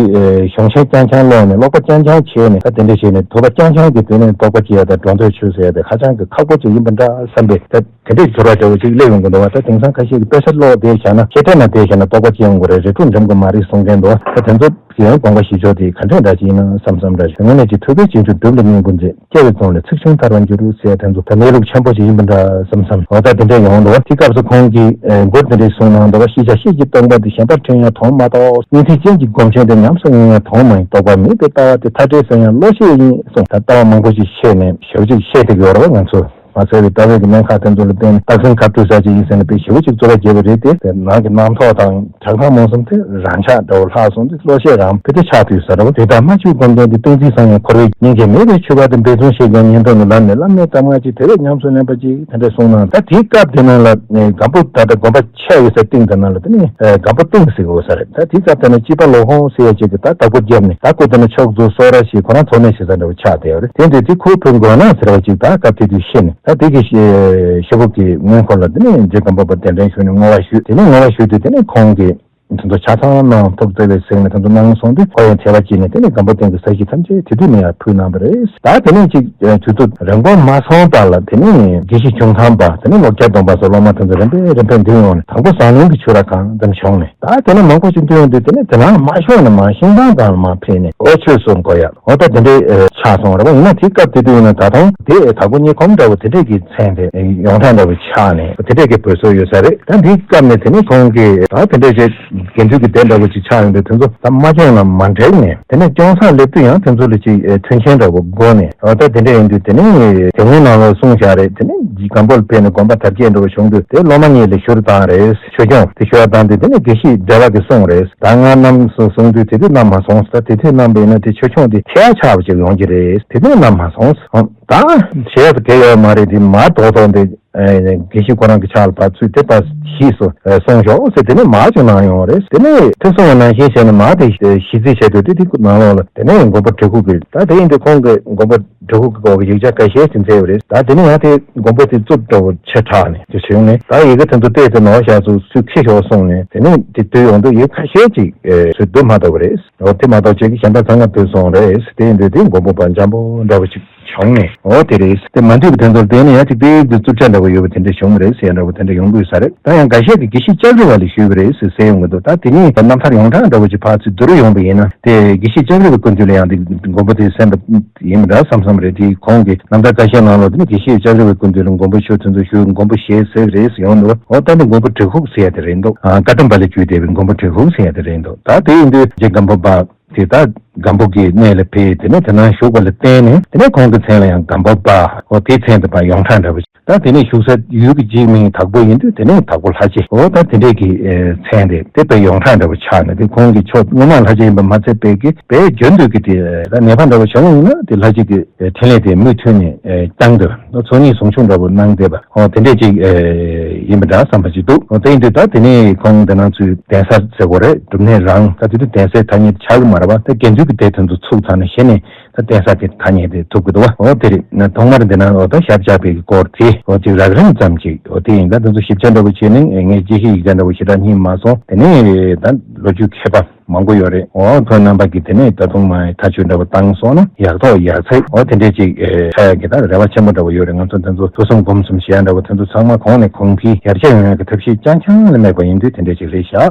གཞུང་ཆེན་རྐྱང་རྐྱང་ཀློག་ནས་ཀློག་པ་རྐྱང་རྐྱང་བྱས་ནས་ད་དེ་འདྲ་བྱས་ནས་ཐོས་པ་རྐྱང་རྐྱང་གིས་དེ་ནས་རྟོགས་པ་སྐྱེ་ཡ་དང་སྒྲོ་འདོགས་ཆོད་ཟེར་ཡ་དེ་ཧ་ཅང་གི་ཁག་པོ་གཅིག་ཡིན་པ་འདྲ་བསམ་པའི་ད་དེ་འདྲའི་ཚོར་བ་འདྲ་བོ་ཅིག་སླེབས་ཡོང་གི་འདུག་བ། ད་དེང་སང་ཁ་ཤས་ཀྱིས་དཔེ་ཆ་ཀློག་བསྡད་བཞག་ན་ཤེས་ཐལ་ན་བསྡད་བཞག་ན་རྟོགས་པ་སྐྱེ་ཡོང་གི་རེད། རིག་གྲུབ་འགྲིམ་གི་མ་རེད་གསུང་མཁན་འདུག་ད་དེ་ཚོ་གི་ཡང་དགོངས་པ་བཞེས་ཕྱོགས་དེ་ག་འདྲས་འདྲ་ཅིག་ཡིན་ན་བསམ་བསམ་འདྲ་ཞིག་དངོས་གནས་ཀྱི་ཐོས་པས་རྗེས་འཇུག་སྒྲུབ་ལ་སྙིང་པོ་མཛད། སྐྱེ་བའི་རྫོང་ལས་ཚིག་ཆུང་ཐར་པར་འགྱུར་ཟེར་ཡ་དེ་ཚོ་ད་གནས་ལུགས་ཆེན་པོ་ཞིག་ཡིན་པ་འདྲ་བསམ་བསམ། འོ་ད་དེ་འདྲ་ཡོང་འདུག་བ། དེ་སྐབས་སུ་ཁོང་གིས་ཨེ་མགུར་དེ་འདྲ་གསུངས་གནང་འདུག་བ། ཤེས་བྱ་ཤེས་ཀྱི་སྟོང་པ་འདི་གཞན་པར་དྲན་ཡང་དོན་མ་རྟོགས། སྙིང་ཐིག་ཅན་གྱི་སྒོམ་ཆེན་དེ་ཉམས་སུ་མྱོང་ཡང་དོན་མ་ཡིན། རྟོགས་པ་མེད་པའི་ལྟ་བ་དེ་མཐའ་བྲལ་ཟེར་ཡང་བློ་ཤེས་ཡིན་གསུངས། ད་ལྟ་བ་མང་པོ་ཞིག་བཤད་ནས་ཞེ་པོ་ཅིག་བཤད་བསྡད་ཀྱི་ཡོད་རེད་བ། ང་ཚོ་མ་གསལ་བའི་ལྟ་བའི་གི་གནད་འགག་དེ་ཚོ་ལ་བརྟེན་ནས་རྟགས་མཚན་ཁ་བྲུས་ས་ཅིག་ཡིན་ཟེར་ནས་དཔེ་ཞེ་པོ་ཅིག་རྩོད་པ་བརྒྱབ་པ་རེད་དེ། དེ་ནང་གི་རྣམ་རྟོག་དང་གྲངས་ཐང་མང་གསུམ་དེ་རང་ཆགས་འདྲ་བོ་ལྷག་སོང་དུས་བློ་ཤེས་རང་དཔེ་དེ་ཆགས་དུས་ས་ར་བ། དེ་ལྟར་སྨྲ་བརྗོད་སྒོམ་བཟླས་འདི་གཏན་ཚིགས་སམ་ཡང་འཁོར་བའི་སྙིང་རྗེ་མེད་པའི་ཆོས་པ་དེ་འབད་བརྩོན་ཤེས་ཀྱང་ཉན་སྟངས་ནི་ལམ་ནས་བླ་མའི་གཏམ་ངག་ཅིག་དེ་བས་ཉམས་སུ་ལེན་པ་ཅིག་དེ་འདྲ་གསུངས་གནང་། ད་དེའི་སྐབས་དེ་ནང་ལ་ནས་སྒམ་པོ་ད་ལྟ་དགོན་པ་ཆགས་ཡོད་ས་སྟེང་དེ་ནང་ལ་དེ་ནས་ཨ་སྒམ་པོ་སྟེང་ཟེར་གི་ཡོད་ས་རེད། ད་དེའི་སྐབས་དེ་ནས་སྐྱིད་པ་ལོ་ཧོང་ཟེར་ཡ་ཅིག་གིས་ད་བདག་པོ་བརྒྱབ་ནས་ད་ཁོ་དེ་ནས་ཕྱོགས་བཙུགས་སོག་ར་ཞིག་ཁོ་རང་འཚོ་གནས་བྱེད་ས་འདྲ་བོ་ཆགས་བསྡད་ཡོད་རེད། དེ་འདྲ་དེ་ཁོའི་བུ་མགོན་ནག་ཟེར་བ་ཅིག་ད་སྐབས་དེ་དུས་ཤི་ནས་ད་དེ་གི་ཤི་ཤི་བོ་གི་མངོན་འཁོར་ལ་དེ་ནས་རྗེ་སྒམ་པོ་པ་གདན་འདྲེན་ཞུས་ནས་བསྔོ་བ་ཞུས། དེ་ནས་བསྔོ་བ་ཞུས་དུས་དེ་ནས་ཁོང་གིས་དེ་ཚོ་ཆ་ཚང་གནང་ཐུབ་བསྩལ་བའི་གཟིགས་ནས་དེ་ཚོ་གནང་སོང་དུས་ཁོ་ཡང་ཐེག་པ་སྐྱེས་ནས་དེ་ནས་སྒམ་པོ་སྟེང་གི་ས་གཞི་ཐམས་ཅད་དེ་དུས་ནས་ཡར་ཕུལ་གནང་བ་རེད། ད་དེ་ནས་ཅིག་དུས་ཚོད་རིང་པོ་མ་སོང་བར་ལ་དེ་ནས་དགེ་བཤེས་ཆུང་ཐང་པ་དེ་ནས་ལོ་བརྒྱ་སྟོང་པ་སོགས་སློབ་མ་དེ་ཚོ་རིམ་པས་རིམ་པས་འདུས་ཡོང་ནས་དང་པོ་ཟངས་ལུང་གི་ཆོས་ར་ཁང་འདི་ནས་བྱུང་ནས། ད་དེ་ནས་མང་པོ་ཞིག་འདུས་ཡོང་དུས་དེ་ནས་དེ་ནས་མ་ཤོང་ནས་མ་ཤིང་ཐང་སྒང་ལ་མ་ཕེབས་ནས་འོ་ཆོས་གསུང་དགོས་ཡ་འོ་ད་དེ་འདྲའི་ཆགས་སོང་རེད་བ། ཡིན་ན་དེའི་སྐབས་དེ་དུས་ཡིན་ན་ད་དུང་དེ་དྭགས་པོ་སྙེ་ཁོམ་འདྲ་བོ་དེ་འདྲས་ཀྱི་མཚན་དེ་ཡོངས་གྲགས་འདྲ་བོ་ཆགས་ནས་དེ་འདྲས་ཀྱི་བོད་སྲོལ་ཡོད་ས་རེད། ད་དེའི་སྐབས་ནས་དེ་ནས་ཁོང་གིས་ད་དེ་འདྲས་ཀྱི་དགེ་འདུན་གྱི་སྡེ་འདྲ་བོ་ཅིག་ཆགས་ཡོང་དུས་དེ་ཚོ་ད་མ་སྐྱོང་ལ་མ་འབྲེལ་ནས་དེ་ནས་སྐྱོང་སར་སླེབས་དུས་ཡང་དེ་ཚོ་ལ་ཅིག་མཐུན་རྐྱེན་འདྲ་བོ་དགོས་ནས་འོ་ད་དེ་འདྲས་ཡིན་དུས་དེ་ནས་དེ་སྔོན་ནང་ལོགས་གསུངས་བཞག་རེད། དེ་ནས་སྒམ་པོ་ལ་ཕེབས་ནས་དགོན་པ་དར་རྒྱས་འདྲ་བོ་བྱུང་དུས་དེ་སློབ་མ་གཉིས་ལ་ཞུ་རུ་བཏང་རེད། ཆོས་སྐྱོང་དེ་ཞུ་བ་བཏང་དུས་དེ་ནས་དགེ་བཤེས་བདེ་བ་གིས་གསུངས་རེད། ད་ང་བསྣམས་སོང་གསུངས་དུས་དེ་དུས་བསྣམས་མ་སོང་། ད་དེ་དུས་བསྣམས་པ་ཡིན་ན་དེ་ཆོས་སྐྱོང་དེ་ཁྱད་ཆགས་པ་ཅིག་ཡོང་གི་རེད། དེ་དུས་བསྣམས་མ་སོང་། ད་བྱས་ཙང་དེ་ཡོད་མ་རེད། དེ་མ་ཐོག་ཐོག་འདི་དགེ་བཤེས་ཁོ་རང་གི་ཕྱག་ལ་ཕར་ཚུར་དེ་ཕར་ཞིག་སོང་ཤོག་ཟེར་དེ་ནས་མར་ཅིག་གནང་ཡོང་རེད། དེ་ནས་དེ་སོང་བ་ནང་བཞིན་བྱས་ནས་མར་དེ་ཞིག་རྩིས་བྱས་དུས་དེ་དེ་ནང་ལོགས་ལ་དེ་ནས་མགོན་པོ་གྲི་གུག་གི་ད་དེ་ཡིན་དུས་ཁོང་གི་མགོན་པོ་གྲི་གུག་གི་སྐོར་གྱི་ཡིག་ཆ་འགའ་ཤས་ཅིག་མཛད་ཡོད་རེད། ད་དེ་ནས་ཡང་དེ་མགོན་པོ་དེ་རྩུབ་འདྲ་བོ་ཆེ་དྲགས་ནས་དེ་བྱུང་ནས་ད་ཡི་གེ་དེ་ཚོ་བལྟས་ཏེ་ནོར་བཞག་ཚུལ་ཚུལ་ཁྱེར་ཤོག་གསུངས་ནས་དེ་ནས་དེ་བསྡུས་ཡོང་དུས་ཡི་གེ་ཁ་ཤས་ཅིག་ཚུར་བསྡུ་མ་ཐུབ་པ་རེད། འོ་དེ་མ་གཏོགས་ཅིག་གཞན་པ་ཚང་མ་བསྡུས་སོང་རེད། དེ་ཡིན་དུས་དེ་མགོན་པོ་པ་འཇམ་པོ་འདྲ་བོ་ཅིག་ གྲོངས་ནས། འོ་དེ་རེད། དེ་མ་འདུས་པའི་དོན་ཚོར་བསྟན་ནས་ཡང་ཅིག་དཔེ་དེ་རྩུབ་ཆ་འདྲ་བོ་ཡོད་པ་དེ་འདྲ་བྱུང་བ་རེད་ཟེར་ཡ་འདྲ་བོ་དེ་འདྲ་ཡོང་དགོས་ས་རེད། ད་ཡང་འགའ་ཤས་ཀྱིས་དགེ་བཤེས་ལྕགས་རི་བ་ལ་ཞུས་པ་རེད་ཟེར་ཟེར་ཡོང་གི་འདུག་ད་དེ་གཉིས་རྣམ་ཐར་ཡོངས་གྲགས་འདྲ་བོ་ཅིག་ཕར་ཚུར་བསྡུར་ཡོང་པ་ཡིན་ན། དེ་དགེ་བཤེས་ལྕགས་རི་བའི་སྐུ་མདུན་ལ་ཡང་དེ་མགོན་པོ་དེ་གསན་པ་ཡིན་མི་འདྲ་བསམ་བསམ་རེད། དེ་ཁོང་གི་རྣམ་ཐར་ཁ་ཤས་ནང་ལོགས་དེ་ནི་དགེ་བཤེས་ལྕགས་རི་བའི་སྐུ་མདུན་ལ་མགོན་པོ་ཞེས་ཟེར་བ་རེད་ཟེར་ཡོང་འདུག་འོ་ད་འདི་མགོན་པོ་གྲི་ཁུག་ཟེར་ཡ་དེ་རེད་འདུག་ཨ། བཀའ་གདམས་པ་ལས་བརྒྱུད་བསྡད་པའི་མགོན་པོ་གྲི་ཁུག་ཟེར་ཡ་དེ་རེད་འདུག་ད་དེ་ཡིན་དུས་རྗེ་སྒམ་པོ་པ། དེ་ལྟར་སྒམ་པོ་གི་གནས་ལ་ཕེབས། དེ་ནས་དེ་ན་བཞུགས་པ་ལ་བརྟེན་ནས་དེ་ནས་ཁོང་གི་མཚན་ལ་ཡང་སྒམ་པོ་པ། འོ་དེའི་མཚན་དེ་ཕར་ཡོངས་གྲགས་འདྲ་བོ་ཞིག་ད་དེ་ནས་བཞུགས་ས་ཡུལ་གྱི་སྤྱིའི་མིང་དྭགས་པོ་ཡིན་དུས་དེ་ནས་དྭགས་པོ་ལྷ་རྗེ། འོ་ད་དེ་འདྲས་ཀྱི་ཨེ་མཚན་དེ་དེ་དཔེ་ཡོངས་གྲགས་འདྲ་བོ་ཆགས་ནས། དེ་ཁོང་གི་ཕྱོགས་སྔོན་མ་ལྷ་རྗེ་ཡིན་པ་མ་ཚད་པའི་གི་དཔེ་རྒྱུན་དུ་གི་དེ་ད་ནད་པ་འདྲ་བོ་བྱུང་བ་ཡིན་ན་དེ་ལྷ་རྗེ་གི་ཕྲིན་ལས་དེ་མུ་མཐུད་ནས་ཨེ་བསྐྱངས་འདུག་ཚོགས་གཉིས་ཟུང་འཇུག་འདྲ་བོ་གནང་བསྡད་པ། འོ་དེ་འདྲས་ཅིག་ཨེ་ཡིན་པ་འདྲ་བསམ་པ་ཅིག་འདུག་འོ་དེ་ཡིན་དུས་ད་དེ་ནས་ཁོང་དེ་ནང་ཚུད་གདན་ས་ཟེར་དགོས་རེད། སྒྲུབ་གནས་རང་ད་དེ་དུས་གདན་སའི་ཐ་སྙད་ཆགས་ཀྱི་མ་རེད་པ། ད་དགེ་འདུན་གྱི་སྡེ་དེ་ཚོ་ཚུགས་ཚར་ནས་གཞི་ནས་ད་གདན་ས་གི་ཐ་སྙད་དེ་ཐུབ་ཀྱི་འདུག་བ། འོ་དེ་རེད། ཐོག་མར་འདི་ན་འོ་ད་ཞབས་བཅགས་པའི་སྐོར་དེ་འོ་ཅིག་རགས་རིམ་ཙམ་ཅིག་འོ་དེ་ཡིན། ད་དེ་ཚོ་ཞིབ་ཆ་འདྲ་བོ་བྱས་ནས་ངས་དཔྱད་གཞི་ཡི་གེ་འདྲ་བོ་ཞེ་དྲག་རྙེད་མ་སོང་། དེ་ནས་ད་ལོ་རྒྱུས་མཁས་པ་མང་པོ་ཡོད་རེད། འོ་ཁོང་རྣམ་པ་གིས་དེ་ནས་ད་དུང་མ་ཐག་གཅོད་འདྲ་བོ་བཏང་སོང་ན་ཡག་ཐོག་ཡག་ཚད་འོ་དེ་འདྲས་ཅིག་ཨེ་ཆགས་ཡག་གི་ད་རེ་བ་ཆེན་པོ་འདྲ་བོ་ཡོད་རེད། ང་ཚོ་དེ་ཚོ་ཐོས་བསམ་སྒོམ་གསུམ་བྱེད་ཡག་འདྲ་བོ་དེ་ཚོ་ཚང་མ་གོང་ནས་གོང་འཕེལ་ཡར་རྒྱས་ཡོང་ཡག་གི་ཐབས་ཤེས་རྐྱང་རྐྱང་ལས་མེད་པ་ཡིན་དུས་དེ་འདྲས་ཅིག་རེད་ཤག